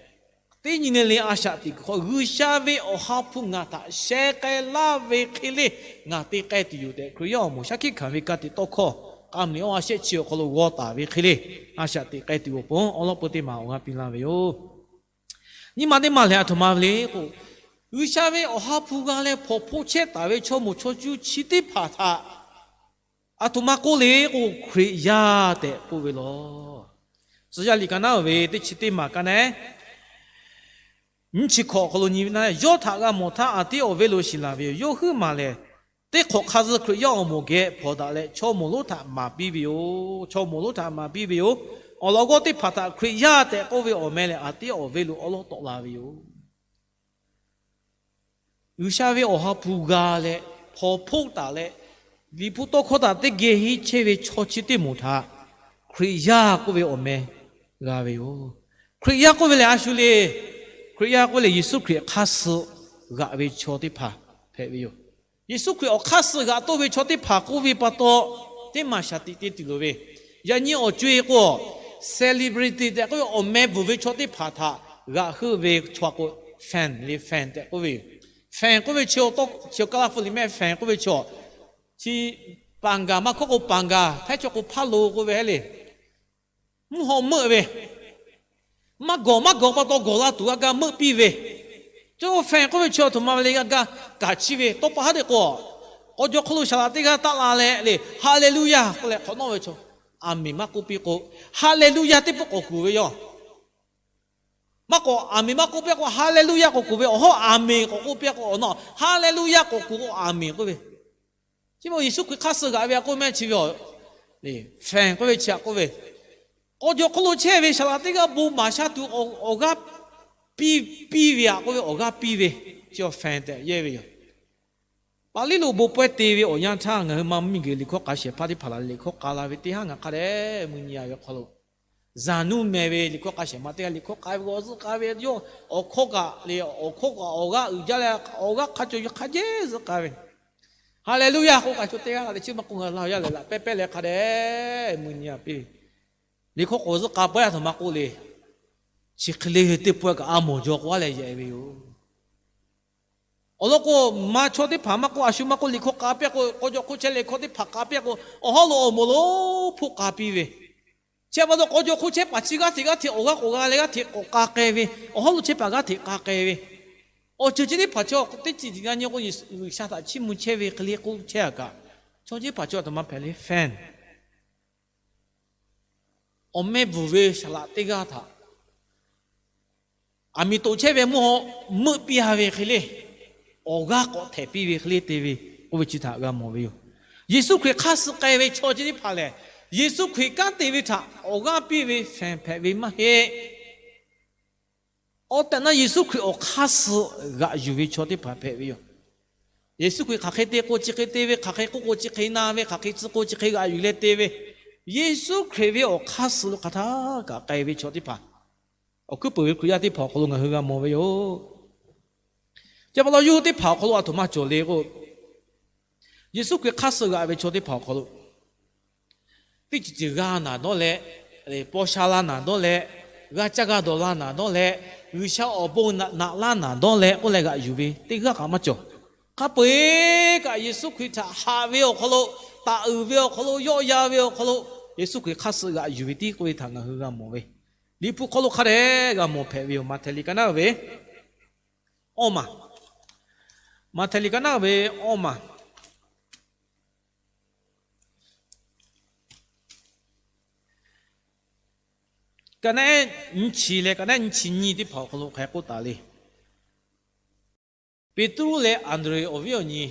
teˇ nyi le le a shaꞈ teꞈ kuiˬ hk'aw G'uiˬsha ve Awˬ ha hpu ngaˬ htaꞈ sheh k'ai laˇ ve hk'e le, ngaˬ te k'ai tuˬ yoˬ tehꞈ, Hkriꞈ yaˇ awˬ moˍ shaˉ hkiˆ hkanˍ ve ka tiꞈ tawˇ hkawˇ k'a meuˍ awˬ a shehˆ chi awˬ hk'aw lo g'aw taˍ ve hk'e le, a shaꞈ teꞈ k'ai tuˬ awˬ pon awˉ lawˉ peuˬ teˇ maˬ awˬ g'aˇ piˇ laˇ ve yoˬ. Nyi ma teˇ maˬ lehˬ, aˬ htoꞈ ma ve le k'o, G'uiˬsha ve Awˬ ha hpu g'a leh hpawnˬ hpoˆ chehˇ taˍ ve chaw moˍ chaw cuˇ chi teˇ hpaˍ htaꞈ aˬ htoꞈ ma k'oˆ le k'o, Hkriꞈ yaˇ tehꞈ k'oˆ ve law. Tcuh yaˇ liꞈ ka naˉ ve teˇ chi teˇ maˬ ka naˉ nyiˇ chi hkawꞈ awˬ hk'aw lo nyi ve na, yawˇ htaꞈ g'a mawˬ htaˇ, aˬ tiˉ awˬ venˇ lo shiˍ laˬ ve yoˬ. Yawˇ huiˉ maˬ lehˬ, teˇ hk'awꞈ hk'a zuh Hkriꞈ yaˇ awˬ moˍ geh hpawnˬ daꞈ leh, chaw moˍ lonˉ htaꞈ maˍ piˇ ve yoˬ. Chaw moˍ lonˉ htaꞈ maˍ piˇ ve yoˬ. Awˬ lawn g'awˇ teˇ hpaˍ htaꞈ Hkriꞈ yaˇ tehꞈ k'oˆ ve awˬ meh lehˬ, aˬ tiˉ awˬ venˇ lo awˉ lawˉ tawˆ la ve yoˬ. G'uiˬsha ve Awˬ ha hpu g'a leh, hpawnˬ hpoˆ taˍ leh, Liꞈ hpu tawˇ hkawˇ htaꞈ teˇ geh henˇ chehˇ ve chaw chi teˇ moˍ htaꞈ Hkriꞈ yaˇ k'oˆ ve awˬ meh g'a ve yoˬ. Hkriꞈ yaˇ k'oˆ ve lehˬ, a shu le, Hkriꞈ yaˇ k'oˆ ve lehˬ, Yeˍsuˆ Hkriꞈ hk'aˇ suh g'aꞈ ve chaw teˇ hpaˍ hpehꞈ ve yoˬ. Yeˍsuˆ Hkriꞈ awˬ hk'aˇ suh g'aꞈ toˆ ve chaw teˇ hpaˍ k'oˆ ve pa taw, teˇ maˬ shaˍ tiꞈ te tuˬ loˍ ve, yaꞈ nyi awˬ co-e k'o, celebrity tehꞈ k'oˆ ve awˬ meh bvuhˬ ve chaw teˇ hpaˍ htaꞈ g'aꞈ heuˆ ve chaw k'o, fan le, fan tehꞈ k'oˆ ve yoˬ. Fan k'oˆ ve chi, chi ka la pu liꞈ mehˆ fan k'oˆ ve chaw, chi paˍ gaˬ maˇ hkawˇ k'o paˍ gaˬ, hpehˇ chaw k'o hpaˇ lo k'oˆ ve heˆ le. Mvuhˇ haw meuˆ ve, maˇ gawˬ maˇ gawˬ pa taw gawˬ la tuˬ g'a ga meuˆ piˇ ve, co fan k'oˆ ve chi aˬ htoꞈ ma ve le g'a ga kaꞈ chiˇ ve, tawˇ pa haˉ te k'o, k'aw jaw hk'oˆ lo saˍ laꞈ teˇ g'aˇ taˆ la leh le, Haˍleˍluˇyaˇ k'oˆ leh hk'awꞈ nawˉ ve chaw, aˬ miˍ maˇ k'oˆ piˇ k'o, Haˍleˍluˇyaˇ teˇ pawˆ k'awꞈ kuˬ ve yoˬ. Maˇ k'awꞈ aˬ miˍ maˇ k'oˆ piˇ k'o, Haˍleˍluˇyaˇ k'awꞈ kuˬ ve, awˬ hawˉ aˬ miˍ k'awꞈ k'oˆ piˇ k'o, awˬ nawˉ Haˍleˍluˇyaˇ k'awꞈ kuˬ k'o aˬ miˍ k'oˆ ve. Chi beuꞈ Yeˍsuˆ Hkriꞈ hk'aˇ suh g'aꞈ ve a k'oˆ mehˆ chi ve, fan k'oˆ ve chi a k'oˆ ve, k'aw jaw hk'oˆ lo chehˇ ve saˍ laꞈ teˇ g'aˇ bon maˍ sha tuˬ awˬ g'aˇ piˇ, piˇ ve a k'oˆ ve, awˬ g'aˇ piˇ ve, chi fan tehꞈ yehˇ ve yoˬ. Paˍliˇ lo bon pawehˇ te ve awˬ yanˇ htaˇ, ngaˬ hui ma mvuhˇmiˬ geh liꞈ hkawˇ k'a shehˍ hpaˇ teˇ hpaˍ laˬ leh liꞈ hkawˇ k'a la ve teˇ haˉ ngaˬ hk'a dehꞈ mui nyi a ve hk'aw lo, Zaˍnuˇ meh ve liꞈ hkawˇ k'a shehˍ ma teˇ g'aˇ liꞈ hkawˇ k'a ve k'o, awˬ zuhˆ k'a ve yawˇ awˬ hkawˇ kaꞈ le, awˬ hkawˇ kaꞈ awˬ g'aˇ uiˍ jaˇ leh awˬ g'aˇ hk'a cawˬ yuˬ hk'a jehˇ zuhꞈ k'a ve, Haˍleˍluˇyaˇ k'oˆ kaꞈ chaw teˇ g'aˇ le, chi maˇ k'oˆ ngaˬ la yaˇ lehˬ laꞈ pehˉ pehˉ leh hk'a dehꞈ mui nyi a piˇ ve. Liꞈ hkawˇ k'awꞈ zuhˆ k'a pawehˇ a htoꞈ ma k'oˆ le, chi hk'e le teˇ pawehˇ kaꞈ a mawˬ jaw k'oˆ a leh yehˬ ve yoˬ. Awˬ lawn k'o, ma chaw teˇ hpaˍ maˇ k'oˆ, a shu maˇ k'oˆ, liꞈ hkawˇ k'a piˇ k'o, k'aw jaw hk'oˆ chehˇ liꞈ hkawˇ teˇ hpaˍ k'a piˇ k'o, awˬ hawˉ lo awˬ moˍ lo hpoˆ k'a piˇ ve, chi pa taw k'aw jaw hk'oˆ chehˇ paˍ chi g'aˇ hteꞈ g'aˇ hteꞈ awˬ g'aˇ k'awꞈ g'a leh g'aˇ hteꞈ k'awꞈ k'a k'ai ve, awˬ hawˉ lo chehˇ paˍ g'aˇ hteꞈ k'a k'ai ve, awˬ ceuˬ chi teˇ hpaˍ chaw teˇ ceuˬ tiꞈ g'a nyi k'o, G'uiˬsha htaꞈ chiˇ mvuh chehˇ ve hk'e le k'oˆ chehˇ a kaꞈ, chaw teˇ hpaˍ chaw a htoꞈ ma hpehꞈ le fan awˬ meh bvuhˬ ve saˍ laꞈ teˇ g'aˇ htaꞈ aˬ miˍ toꞈ chehˇ ve mvuhˇ haw meuˆ piˇ a ve hk'e le, awˬ g'aˇ k'awꞈ htehꞈ piˇ ve hk'e le te ve, k'oˆ ve chi htaꞈ g'a mawˬ ve yoˬ. Yeˍsuˆ Hkriꞈ hk'aˇ suh k'ai ve chaw chi teˇ hpaˍ lehˬ, Yeˍsuˆ Hkriꞈ kanˉ te ve htaꞈ awˬ g'aˇ piˇ ve fan hpehꞈ ve maˇ heˆ. Awˬ tehˬ na Yeˍsuˆ Hkriꞈ awˬ hk'aˇ suh g'aꞈ yuˬ ve chaw teˇ hpaˍ hpehꞈ ve yoˬ. Yeˍsuˆ Hkriꞈ hk'aˬ hk'e te k'o chi hk'e te ve, hk'aˬ hk'e k'oˆ k'o chi hk'e na ve, hk'aˬ hk'e tcuh k'o chi hk'e g'aꞈ yuˬ leh te ve, Yeˍsuˆ Hkriꞈ ve awˬ hk'aˇ suh lo hk'aˬ htaˇ kaꞈ k'ai ve chaw teˇ hpaˍ, awˬ hkuiˉ peuˬ ve Hkriꞈ yaˇ teˇ hpaˍ awˬ hk'aw lo ngaˬ hui g'a mawˬ ve yoˬ. Chi pa taw yawˇ hui teˇ hpaˍ awˬ hk'aw lo a htoꞈ ma cawˬ le k'o, Yeˍsuˆ Hkriꞈ hk'aˇ suh g'aꞈ ve chaw teˇ hpaˍ awˬ hk'aw lo teˇ ceuˬ ceuˬ g'a naˍ dawˇ leh, paw sha la naˍ dawˇ leh, g'a caˇ g'a dawˬ la naˍ dawˇ leh, G'uiˬsha awˬ bon naꞈ laˇ naˍ dawˇ leh k'oˆ leh g'aꞈ yuˬ ve teˇ g'aˇ kaꞈ maˇ cawˬ. Hk'a peu-eˬ kaꞈ Yeˍsuˆ Hkriꞈ htaꞈ haꞈ ve awˬ hk'aw lo, taˍ uiˍ ve awˬ hk'aw lo, yawˆ yan ve awˬ hk'aw lo, Yeˍsuˆ Hkriꞈ hk'aˇ suh g'aꞈ yuˬ ve tiˉ k'oˆ ve htaꞈ ngaˬ hui g'a mawˬ ve, Liꞈ hpu hk'aw lo hk'a dehꞈ g'a mawˬ hpehꞈ ve yoˬ. Maꞈhtehˍ liꞈ ka naˉ ve awˇ maˬ, Maꞈhtehˍ liꞈ ka naˉ ve awˇ maˬ, ka naˉ nyiˇ chi leh ka naˉ nyiˇ chi nyiˇ teˇ hpaˍ awˬ hk'aw lo hk'aˬ hk'e k'oˆ taˍ le. Peˍtruˆ leh Anˍdrehˍ awˬ viˉ awˬ nyi,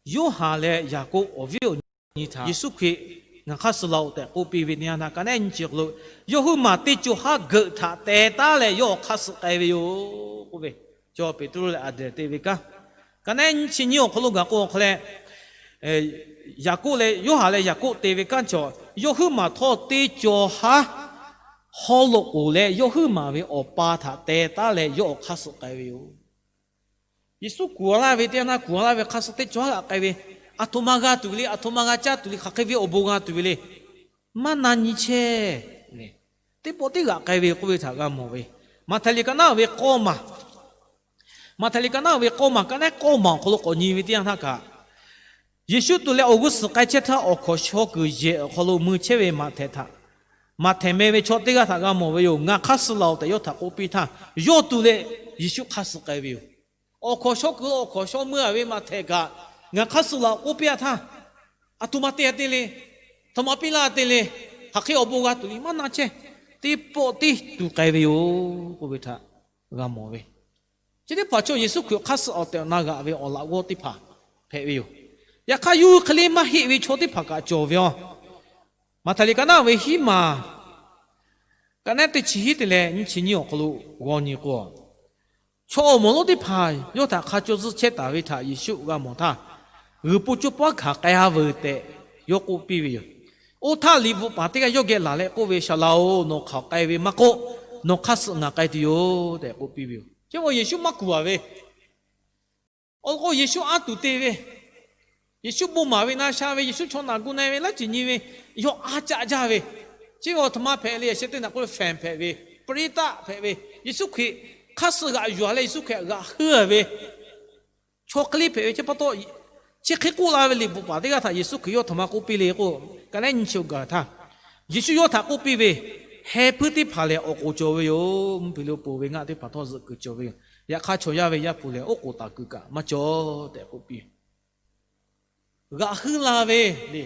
Yoˇhanˬ leh Yaˍkoˆ awˬ viˉ awˬ nyi htaꞈ Yeˍsuˆ Hkriꞈ ngaˬ hk'aˇ suh la-oˬ tehꞈ k'oˆ piˇ ve teˇ yanˇ htaˇ, ka naˉ nyiˇ chi awˬ hk'aw lo, yawˇ huiˉ maˬ teˇ co haˉ geuꞈ htaꞈ teh taˉ leh yawˇ awˬ hk'aˇ suh k'ai ve yoˬ k'oˆ ve, chaw Peˍtruˆ leh Anˍdrehˍ te ve kanˉ. Ka naˉ nyiˇ chi nyiˇ awˬ hk'aw lo gaˬ k'o awˬ hk'aw leh, Yaˍkoˆ leh Yoˇhanˬ leh Yaˍkoˆ te ve kanˉ chaw, yawˇ huiˉ maˬ htawˇ teˇ co haˉ hawˉ lo k'oˍ leh, yawˇ huiˉ maˬ ve awˬ pa htaꞈ teh taˉ leh yawˇ awˬ hk'aˇ suh k'ai ve yoˬ. Yeˍsuˆ kuˬ a laˇ ve teˇ yanˇ htaˇ, kuˬ a laˇ ve hk'aˇ suh teˇ co haˉ g'aꞈ k'ai ve, aˬ htoꞈ ma g'a tuˬ ve le, aˬ htoꞈ ma g'a caˇ tuˬ le, hk'aˬ hk'e ve awˬ bon g'a tuˬ ve le, maˇ na nyi chehˇ. Teˇ pawˆ teˇ g'aꞈ k'ai ve k'oˆ ve htaꞈ g'a mawˬ ve, Maꞈhtehˍ liꞈ ka naˉ ve k'awˇ maˬ, Maꞈhtehˍ liꞈ ka naˉ ve k'awˇ maˬ, ka naˉ k'awˇ maˬ awˬ hk'aw lo k'awꞈ nyi ve teˇ yanˇ htaˇ kaꞈ, Yeˍsuˆ tuˬ leh awˬ g'uˇ suhˍ k'ai chehˇ htaˇ awˬ hkawnˍ shaw kuiˬ yehˬ awˬ hk'aw lo mui chehˇ ve Maꞈhtehˍ htaꞈ Maꞈhtehˍ meh ve chaw teˇ g'aˇ htaꞈ g'a mawˬ ve yoˬ. Ngaˬ hk'aˇ suh laˬ-oˬ tehꞈ yawˇ htaꞈ k'oˆ piˇ htaˇ, yawˇ tuˬ leh Yeˍsuˆ hk'aˇ suh k'ai ve yoˬ. Awˬ hkawnˍ shaw kuiˬ lo awˬ hkawnˍ shaw meuˇ-a ve Maꞈhtehˍ kaꞈ, Ngaˬ hk'aˇ suh laˬ-oˬ k'oˆ piˇ-a htaˇ, aˬ htoꞈ ma te-a te le, htoꞈ ma piˇ laˇ te le, hk'aˬ hk'e awˬ bon g'a tuˬ le maˇ na chehˇ. Teˇ pawˆ tiˉ tuˬ k'ai ve yoˬ k'oˆ ve htaꞈ g'a mawˬ ve. Chi teˇ hpaˍ chaw Yeˍsuˆ Hkriꞈ hk'aˇ suh awˬ tehˬ awˬ na g'aꞈ ve awˬ laꞈ g'awˇ teˇ hpaˍ hpehꞈ ve yoˬ. Yaꞈ hk'aˇ, yawˇ hui hk'e le maˇ heˆ ve chaw teˇ hpaˍ kaꞈ cawˬ ve yoˬ. Maꞈhtehˍ liꞈ ka naˉ ve hiˉ maˬ, ka naˉ teˇ chi hiˉ te leh nyiˇ chi nyiˇ awˬ hk'aw lo g'aw nyi k'o, chaw awˬ moˍ lonˉ teˇ hpaˍ yawˇ htaꞈ hk'a caw zuhˇ chehˇ taˍ ve htaꞈ Yeˍsuˆ g'a mawˬ htaˇ, g'uiˬ po coˇ paˉ hkanˍ k'ai-a veuˬ tehꞈ yawˇ k'oˆ piˇ ve yoˬ. Oˇ htaˇ, liꞈ bvuhꞈ paˍ teˇ g'aˇ yawˇ geh laˬ leh k'oˆ ve, Saˍ laꞈ-oˬ, nawˬ hk'aˬ k'ai ve maˇ k'oˆ, nawˬ hk'aˇ suh ngaˬ k'ai tuˬ yoˬ tehꞈ k'oˆ piˇ ve yoˬ. Chi ve Yeˍsuˆ maˇ kuˬ-a ve, awˬ lawn k'o Yeˍsuˆ anˇ tuˬ te ve, Yeˍsuˆ bon maˍ ve, na sha ve, Yeˍsuˆ chaw naˬ gu na-e ve, laˇ ciˬ nyi ve, yawˇ a caˆ jaˇ ve, chi ve awˬ htoꞈ ma hpehꞈ le, yaꞈ sheh teˇ naꞈ k'oˆ ve แฝง hpehꞈ ve, ปริตะ hpehꞈ ve, Yeˍsuˆ Hkriꞈ hk'aˇ suh g'aꞈ yuˬ-a leh Yeˍsuˆ Hkriꞈ htaꞈ g'aꞈ heuˆ-a ve chaw hk'e le hpehꞈ ve chi pa taw, chi hk'e k'oˆ la ve liꞈ bvuhꞈ paˍ teˇ g'aˇ htaꞈ Yeˍsuˆ Hkriꞈ yawˇ htoꞈ ma k'oˆ piˇ le k'o, ka naˉ nyi chi awˬ gaˬ htaˇ, Yeˍsuˆ yawˇ htaꞈ k'oˆ piˇ ve, Heh hpuiˇ teˇ hpaˍ lehˬ awˬ k'oˍ cawˬ ve yoˬ. Mvuhˇ hpeuꞈ lo ponˬ ve ngaˆ teˇ hpaˍ htawˇ zuhꞈ kuiˬ cawˬ ve yoˬ. Yaꞈ hk'aˇ, chaw yaˇ ve Yaˇ hpu lehˬ oˉ k'oˍ taˍ kuiˬ kaꞈ maˇ cawˬ tehꞈ k'oˆ piˇ. G'aꞈ heuˆ la ve le,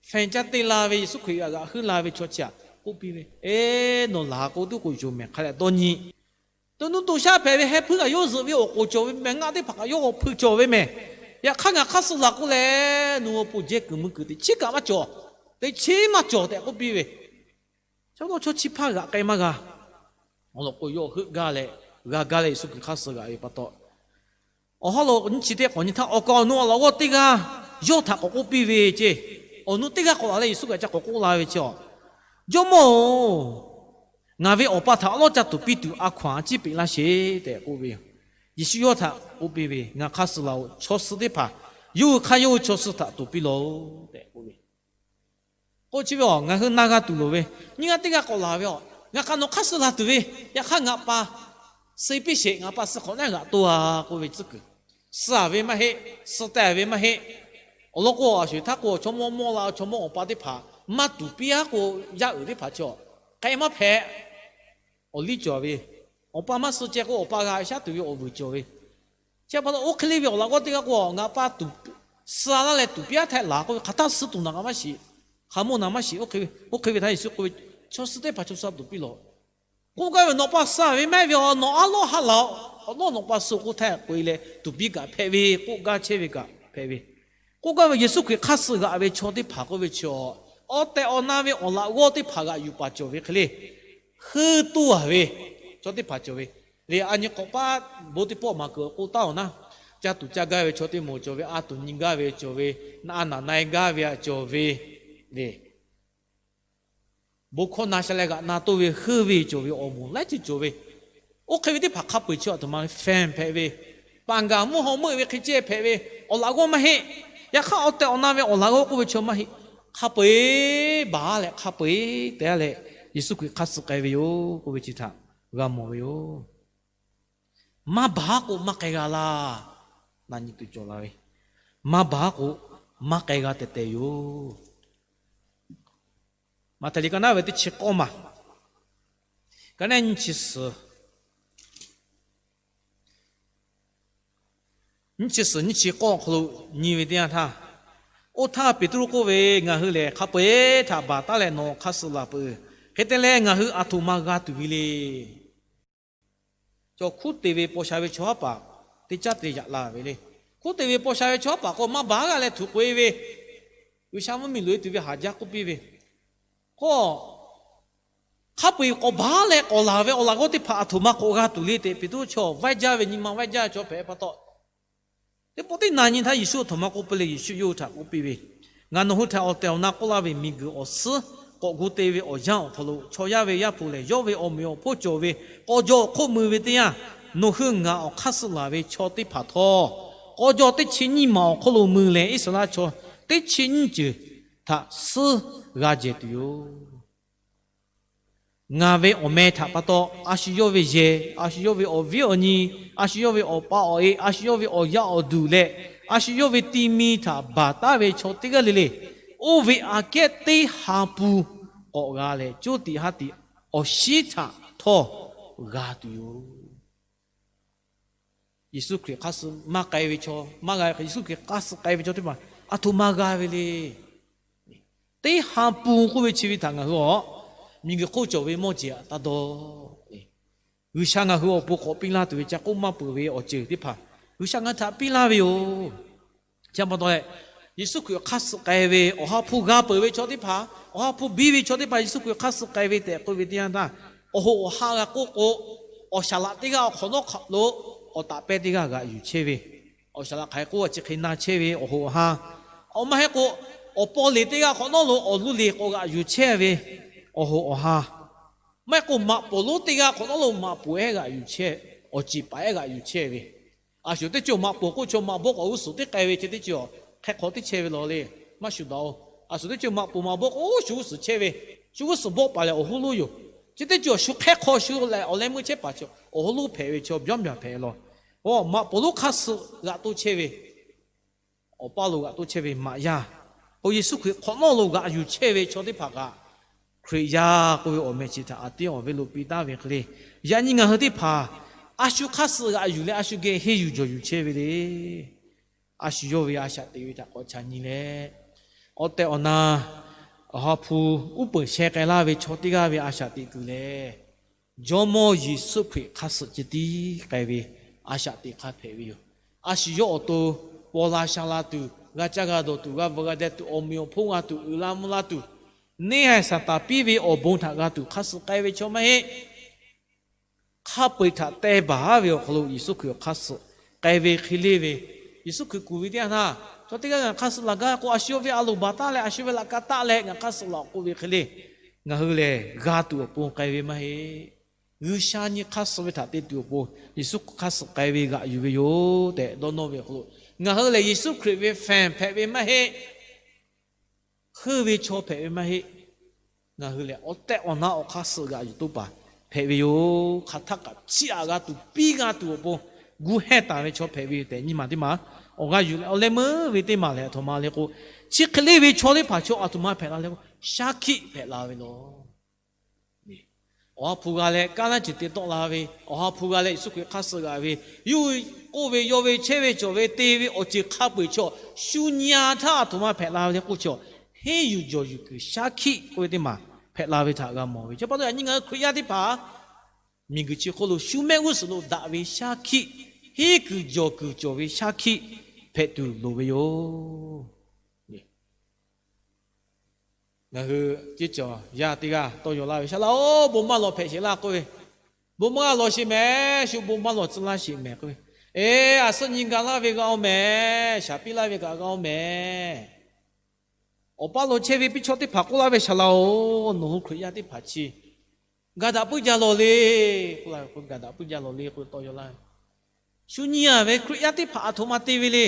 แฝง caˇ te la ve Yeˍsuˆ Hkriꞈ g'aꞈ g'aꞈ heuˆ la ve chaw chi htaꞈ k'oˆ piˇ ve, Eˬ, nawˬ laˬ k'o tuˉ k'o yonˍ mehˍ, hk'a leh dawˇ nyi. To nuˇ to shaˉ hpehꞈ ve heh hpuiˇ kaꞈ yawˇ zuhꞈ ve awˬ k'oˍ cawˬ ve mehˍ, ngaˆ teˇ hpaˍ kaꞈ yawˇ awˬ hpui cawˬ ve mehˍ. Yaꞈ hk'aˇ, ngaˬ hk'aˇ suh laˬ k'o lehˬ, nawˬ awˬ pon jehˇ kuiˬ mui kuiˬ teꞈ chiˉ kaꞈ maˇ cawˬ, teꞈ chiˉ maˇ cawˬ tehꞈ k'oˆ piˇ ve. Chaw dawˇ chaw chi hpaˇ g'aꞈ k'ai maˇ g'a. Awˬ lawn k'o, yawˇ heuˆ gaˇ leh, g'a gaˇ leh Yeˍsuˆ Hkriꞈ hk'aˇ suh g'aꞈ ve pa taw, awˬ hawˉ lo nyiˇ chi teˇ k'awꞈ nyi htaˇ, awˬ kaˍ awˬ nu awˬ laꞈ g'awˇ teˇ g'aˇ yawˇ htaꞈ k'awꞈ k'oˆ piˇ ve ceˇ. Awˬ nu teˇ g'aˇ k'awꞈ laˬ leh Yeˍsuˆ Hkriꞈ ca k'awꞈ k'oˆ la ve chi, Jawˇmawˇ-oˬ, ngaˬ ve awˬ pa htaꞈ awˉ lawˉ ca tuˍ piˇ tuˬ a hkaw-anˬ a ciˉ peꞈ laˇ sheˍ tehꞈ k'oˆ ve yoˬ. Yeˍsuˆ yawˇ htaꞈ k'oˆ piˇ ve, Ngaˬ hk'aˇ suh laˬ-oˬ. Chaw suh teˇ hpaˍ yawˇ hui hk'aˇ yawˇ hui chaw suh htaꞈ tuˍ piˇ lawˬ-oˬ tehꞈ k'oˆ ve k'o, chi ve ngaˬ hui na g'a tuˬ loˍ ve, nyiˇ g'aˇ teˇ g'aˇ k'awꞈ laˬ ve, Ngaˬ hk'aˇ nawˬ hk'aˇ suh laˬ tuˬ ve, yaꞈ hk'aˇ ngaˬ pa suh piˇ sheˍ, ngaˬ pa suh hk'awꞈ naˉ g'aꞈ toˇ-a k'oˆ ve tcuhˉ kuiˬ. Suh-a ve maˇ heˆ, suh teh ve maˇ heˆ. Awˬ lawn k'o, a sho htaˇ k'o chaw mawˇ mawˇ la, chaw mawˇ awˬ pa teˇ hpaˍ maˇ tuˍ piˇ-a k'o, yaˇ uiˍ teˇ hpaˍ chi k'ai maˇ hpehꞈ. Awˬ liˇ cawˬ ve, awˬ pa maˇ suh ceh k'o, awˬ pa g'a shaˉ tuˬ ve awˬ vuiˬ cawˬ ve. Chi pa taw, oˇ hk'e le ve awˬ laꞈ g'awˇ teˇ g'aˇ k'o, ngaˬ pa tuˍ suh laˇ leh tuˍ piˇ-a htaˇ laˬ k'oˆ ve, hk'aˬ htaˇ suh tuˬ naˬ k'a maˇ shiˍ, hk'a mawˇ naˬ maˇ shiˍ. Oˇ hk'e ve, oˇ hk'e ve htaˇ Yeˍsuˆ k'oˆ ve, Chaw suh teˇ hpaˍ chaw suh tuˍ piˇ lawˬ. K'oˆ gaˇ ve, Nawˬ pa suh-a ve maˇ heˆ ve, nawˬ a lawˉ ha laˬ-oꞈ. Awˬ lawˉ nawˬ pa suh k'oˆ htaˇ k'oꞈ-e leh tuˍ piˇ kaꞈ hpehꞈ ve, k'oˆ gaˇ chehˇ ve kaꞈ hpehꞈ ve. K'oˆ gaˇ ve, Yeˍsuˆ Hkriꞈ hk'aˇ suh g'aꞈ ve chaw teˇ hpaˍ k'oˆ ve chi, awˬ tehˬ awˬ na ve awˬ laꞈ g'awˇ teˇ hpaˍ g'aꞈ yuˬ paˍ cawˬ ve hk'e le, heuˆ toˇ-a ve chaw teˇ hpaˍ cawˬ ve. Lehˬ, a nyi k'awꞈ paˉ bon teˇ pawˆ maˍ kuiˬ k'oˆ taˉ-oˬ naˉ, ca tuˬ ca gaˇ ve chaw teˇ moˍ cawˬ ve, a tuˬ nyi gaˇ ve cawˬ ve, na naˬ na-e gaˇ ve a cawˬ ve le. Bon hkawˇ na sha leh g'aꞈ na toˇ ve heuˆ ve cawˬ ve awˬ moˍ laiˉ ceuˬ cawˬ ve. Oˇ hk'e ve teˇ hpaˍ hk'a peu-eˬ chi a htoꞈ ma แฝง hpehꞈ ve, paˍ gaˬ mvuhˇ haw meuˆ ve hk'e ceh hpehꞈ ve awˬ laꞈ g'awˇ maˇ heˆ. Yaꞈ hk'aˇ, awˬ tehˬ awˬ na ve awˬ laꞈ g'awˇ k'oˆ ve chi maˇ heˆ. Hk'a peu-eˬ baˬ-a leh hk'a peu-eˬ te-a leh Yeˍsuˆ Hkriꞈ hk'aˇ suh k'ai ve yoˬ k'oˆ ve chi htaꞈ g'a mawˬ ve yoˬ. Maˇ baˬ-a k'o maˇ k'ai g'a laˇ. Na nyi tuˬ cawˬ la ve, maˇ baˬ-a k'o maˇ k'ai g'a tehˬ tehˬ yoˬ. Maꞈhtehˍ liꞈ ka naˉ ve teˇ chi k'awˇ maˬ, ka naˉ nyiˇ chi suhˍ, nyiˇ chi suhˍ nyiˇ chi k'awˇ awˬ hk'aw lo nyi ve teˇ yanˇ htaˇ, oˇ htaˇ Peˍtruˆ k'oˆ ve, Ngaˬ hui lehˬ hk'a peu-eˬ htaꞈ baˬ taˉ leh nawˬ hk'aˇ suh laˬ peuˬ. Hk'e te leh ngaˬ hui a htoꞈ ma g'a tuˬ ve le. Chaw hkunˉ te ve paw sha ve chaw haˉ paˍ teˇ caˉ te yaꞈ la ve le. Hkunˉ te ve paw sha ve chaw haˉ paˍ k'o, maˇ baˬ g'a leh htuꞈ k'oꞈ-e ve, G'uiˬsha mvuhˇmiˬ loꞈ-e tuˬ ve haˍ jaˇ k'oˆ piˇ ve. K'o, hk'a peu-eˬ k'awꞈ baˬ leh k'awꞈ laˬ ve awˬ laꞈ g'awˇ teˇ hpaˍ a htoꞈ ma k'awꞈ g'a tuˬ le tehꞈ Peˍtruˆ chaw vaiˇ jaˇ ve, nyi ma vaiˇ jaˇ ve chaw hpehꞈ pa taw, teˇ pawˆ teˇ na nyi htaˇ Yeˍsuˆ a htoꞈ ma k'oˆ piˇ le. Yeˍsuˆ yawˇ hui htaꞈ k'oˆ piˇ ve, Ngaˬ nawˬ hui htaꞈ awˬ tehˬ awˬ na k'oˆ laˇ ve, miˬguiˬ awˬ suhˉ k'awꞈ gu te ve awˬ yanˇ awˬ hk'aw lo, chaw yaˇ ve Yaˇ hpu lehˬ yawˇ ve awˬ meꞈ awˬ hponˇ cawˬ ve k'aw jaw awˬ hk'oˆ mui ve teˇ yanˇ, nawˬ hui ngaˬ awˬ hk'aˇ suh laˬ ve chaw teˇ hpaˍ htawˇ, k'aw jaw teˇ chi nyiˇ maˬ awˬ hk'oˆ lo mui leh Iˉsaˍreˍlaˆ chaw teˇ chi nyiˇ ceuˬ htaꞈ suhˉ g'a jehˬ tuˬ yoˬ. Ngaˬ ve awˬ meh htaꞈ pa taw, a shu yawˇ ve yehˬ, a shu yawˇ ve awˬ viˉ awˬ nyi, a shu yawˇ ve awˬ pa awˬ e, a shu yawˇ ve awˬ yaˇ awˬ duˬ leh, a shu yawˇ ve ti mi htaꞈ baˬ taˉ ve chaw teˇ g'aˇ le le, oˇ ve aꞈ kehˉ teˇ ha pun k'awꞈ g'a leh, coˇ tiꞈ haˉ tiꞈ awˬ shiˉ htaꞈ htawˇ g'a tuˬ yoˬ. Yeˍsuˆ Hkriꞈ hk'aˇ suh maˇ k'ai ve chaw, maˇ g'a, Yeˍsuˆ Hkriꞈ hk'aˇ suh k'ai ve chaw teˇ hpaˍ aˬ htoꞈ ma g'a ve le. Teˇ ha pun k'oˆ ve chi ve htaꞈ ngaˬ hui a, miˬguiˬ hk'oˆ cawˬ ve mawˇ jeˬ htaꞈ taˇ dawˇ. G'uiˬsha ngaˬ hui awˬ pon k'awꞈ piˇ laˇ tuˬ ve ca k'oˆ maˇ peuˬ ve awˬ ceuˬ teˇ hpaˍ G'uiˬsha ngaˬ hui htaꞈ piˇ laˇ ve yoˬ. Chi pa taw leh, Yeˍsuˆ Hkriꞈ hk'aˇ suh k'ai ve awˬ ha hpu g'a peuˬ ve chaw teˇ hpaˍ, awˬ ha hpu biˇ ve chaw teˇ hpaˍ Yeˍsuˆ Hkriꞈ hk'aˇ suh k'ai ve tehꞈ k'oˆ ve teˇ yanˇ htaˇ, awˬ hoꞈ awˬ ha g'a k'oˆ k'o, awˬ shaˍ laꞈ teˇ g'aˇ awˬ hk'awꞈ nawˉ hk'aw lo awˬ taꞈ pehˇ teˇ g'aˇ g'aꞈ yuˬ chehˇ ve, awˬ shaˍ laꞈ hk'aˬ hk'e k'oˆ a chi hk'e na chehˇ ve awˬ hoꞈ awˬ ha, awˬ maˇ heˆ k'o, awˬ paw leˬ teˇ g'aˇ hk'awꞈ nawˉ lo awˬ luˇ leˬ k'awꞈ g'aꞈ yuˬ chehˇ ve awˬ hoꞈ awˬ ha, maˇ heˆ k'o maꞈ poˍ lonˉ teˇ g'aˇ hk'awꞈ nawˉ lo maꞈ poˍ ehˉ g'aꞈ yuˬ chehˇ, awˬ ceˬ paˍ ehˉ g'aꞈ yuˬ chehˇ ve, a shuˍ teˇ ceuˬ maꞈ poˍ k'oˆ chaw maꞈ bawˆ k'awꞈ g'uˇ suhˍ teˇ k'ai ve chi teˇ ceuˬ hk'e hk'aw teˇ chehˇ ve law le. Maˇ shuˍ daꞈ-oˬ. A shuˍ teˇ ceuˬ maꞈ poˍ maꞈ bawˆ k'o shu g'uˇ suhˍ chehˇ ve, shu g'uˇ suhˍ bawˆ paˍ lehˬ awˬ hoˉ lonˉ yoˬ. Chi teˇ ceuˬ shu hk'e hk'aw shu leh awˬ leh meuˇ chehˇ paˍ chi awˬ hoˉ lonˉ hpehꞈ ve chaw, bawˇ myaˬ hpehꞈ law. Maꞈ poˍ lonˉ hk'aˇ suh g'aꞈ toˇ chehˇ ve, awˬ paˇ lo g'aꞈ toˇ chehˇ ve maꞈ yaˇ, k'o Yeˍsuˆ Hkriꞈ hk'awꞈ nawˉ lo g'aꞈ yuˬ chehˇ ve chaw teˇ hpaˍ kaꞈ, Hkriꞈ yaˇ k'oˆ ve awˬ meh chi htaꞈ a tiˉ awˬ ve lo piˇ taˍ ve hk'e le, yaꞈ nyi ngaˬ hui teˇ hpaˍ a shu hk'aˇ suh g'aꞈ yuˬ leh a shu geh henˇ yuˬ jawˬ yuˬ chehˇ ve le. A shu yawˇ ve a shaꞈ teꞈ ve htaꞈ k'awꞈ ca nyi leh, awˬ tehˬ awˬ na awˬ ha hpu uˉ peunˍ sheh k'ai laˇ ve chaw teˇ g'aˇ ve a shaꞈ teꞈ kuiˬ lehˬ, Jawˇmawˇ Yeˍsuˆ Hkriꞈ hk'aˇ suh ceh tiˉ k'ai ve a shaꞈ teꞈ hk'aˇ hpehꞈ ve yoˬ. A shu yawˇ awˬ to paw la sha la tuˬ, g'a caˇ g'a dawˬ tuˬ, g'a bvuhꞈ g'a deh tuˬ, awˬ meꞈ awˬ hponˇ g'a tuˬ, uiˍ la mvuh la tuˬ, neˇ haiˬ Saˍtanˍ piˇ ve awˬ bon htaꞈ g'a tuˬ hk'aˇ suh k'ai ve chaw maˇ heˆ. Hk'a peu-eˬ htaꞈ teh baˬ ve awˬ hk'aw lo Yeˍsuˆ Hkriꞈ awˬ hk'aˇ suh k'ai ve hk'e le ve, Yeˍsuˆ Hkriꞈ kuˬ ve teˇ yanˇ htaˇ, chaw teˇ g'aˇ ngaˬ hk'aˇ suh laˬ gaˇ k'o, a shu yawˇ ve a loˍ baˬ taˉ leh a shu ve laꞈ ka taˆ leh ngaˬ hk'aˇ suh laˬ k'oˆ ve hk'e le, ngaˬ hui lehˬ g'a tuˬ awˬ pon k'ai ve maˇ heˆ. G'uiˬsha nyi hk'aˇ suh ve htaꞈ te tuˬ awˬ pon Yeˍsuˆ Hkriꞈ hk'aˇ suh k'ai ve g'aꞈ yuˬ ve yoˬ tehꞈ dawˇ nawˇ ve awˬ hk'aw lo, ngaˬ hui lehˬ Yeˍsuˆ Hkriꞈ ve fenˍ hpehꞈ ve maˇ heˆ. Heuˆ ve chaw hpehꞈ ve maˇ heˆ. Ngaˬ hui lehˬ awˬ tehˬ awˬ na awˬ hk'aˇ suh g'aꞈ yuˬ toˇ paˍ hpehꞈ ve yoˬ. Hk'aˬ htaˇ kaꞈ chiˇ aꞈ g'a tuˬ, piˇ g'a tuˬ awˬ pon gu heh taˍ ve chaw hpehꞈ ve yoˬ tehꞈ nyi ma teˇ ma awˬ g'a yuˬ leh, awˬ leh meuˇ ve teˇ ma lehˬ aˬ htoꞈ ma le k'o, chi hk'e le ve chaw teˇ hpaˍ chaw aˬ htoꞈ ma hpehꞈ la le k'o, shaˉ hkiˆ hpehꞈ la ve law. Awˬ ha hpu g'a leh kanˉ laˇ ceuˬ te tawˆ la ve, awˬ ha hpu g'a leh Yeˍsuˆ Hkriꞈ hk'aˇ suh g'aꞈ ve, yuˇ k'oˆ ve, yaw ve, chehˇ ve, cawˬ ve, te ve awˬ ceuˬ hk'a peu-eˬ chaw shu nyi-a htaˇ aˬ htoꞈ ma hpehꞈ la ve le k'oˆ chaw, henˇ yuˬ jawˬ yuˬ kuiˬ shaˉ hkiˆ k'oˆ ve teˇ ma hpehꞈ la ve htaꞈ g'a mawˬ ve. Chi pa taw yaꞈ nyi ngaˬ hui Hkriꞈ yaˇ teˇ hpaˍ miˬguiˬ chi hk'oˆ lo shu mehˆ g'uˇ suhˍ lo daꞈ ve shaˉ hkiˆ, henˇ kuiˬ jawˬ kuiˬ cawˬ ve shaˉ hkiˆ hpehꞈ tuˬ loˍ ve yoˬ. Ngaˬ hui ceˇ cawˬ yaˇ teˇ g'aˇ tawˇ yaw laˇ ve, Shaˍ laꞈ-oˬ, bon maˇ lawˬ hpehꞈ sheˍ laˇ k'oˆ ve, bon maˇ g'aˇ lawˬ sheˍ mehˍ, shu bon maˇ lawˬ tcuh laˇ sheˍ mehˍ k'oˆ ve, eˬ, aˬ suhˉ nyi ga laˇ ve g'a-oˬ mehˍ, shaˍ piˇ laˇ ve kaꞈ g'a-oˬ mehˍ. Awˬ paˇ lo chehˇ ve piˇ chaw teˇ hpaˍ k'oˆ laˇ ve, Shaˍ laꞈ-oˬ, nawˬ hui Hkriꞈ yaˇ teˇ hpaˍ chi ga daꞈ puiˉ jaˇ lawˬ le k'oˆ laˇ ve, ga daꞈ puiˉ jaˇ lawˬ le k'oˆ tawˇ yaw laˇ ve. Shu nyi-a ve Hkriꞈ yaˇ teˇ hpaˍ aˬ htoꞈ ma te ve le.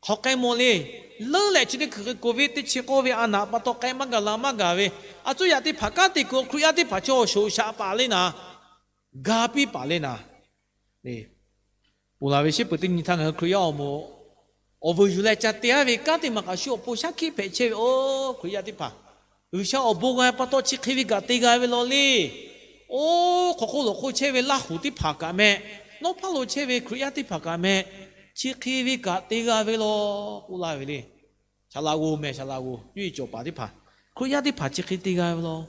Hk'aˬ k'ai mawˬ le. Leuˉ lehˬ chi teˇ hkui hk'e COVID teˇ chi k'awˇ ve a naꞈ pa taw k'ai maˇ gaˬ la maˇ gaˬ ve, a tcuhˉ yaꞈ teˇ hpaˍ kanˉ te kuiˬ Hkriꞈ yaˇ teˇ hpaˍ chaw awˬ shoˍ shaꞈ paˍ le naˍ, ga piˇ paˍ le naˍ, ponˬ laˬ ve shiˉ peuˬ teˇ nyi htaˇ ngaˬ hui Hkriꞈ yaˇ awˬ moˍ awˬ vuiˬ yuˬ leh ca te-a ve kanˉ teˇ maˬ kaꞈ shu awˬ pon shaˉ hkiˆ hpehꞈ chehˇ ve, oˬ, Hkriꞈ yaˇ teˇ hpaˍ, G'uiˬsha awˬ bon g'a pa taw chi hk'e ve kaꞈ te g'a ve law le. Oˬ, hk'aw hk'oˆ lawˬ hk'oˆ chehˇ ve Laˇhuˍ teˇ hpaˍ kaꞈ meh, nawˉ hpaˇ lo chehˇ ve Hkriꞈ yaˇ teˇ hpaˍ kaꞈ meh, chi hk'e ve kaꞈ te g'a ve law k'oˆ laˇ ve le. Shaˍ laꞈ g'oˬ mehˍ, shaˍ laꞈ g'oˬ, cuˇ yiˍ cawˬ paˍ teˇ hpaˍ, Hkriꞈ yaˇ teˇ hpaˍ chi hk'e te g'a ve law.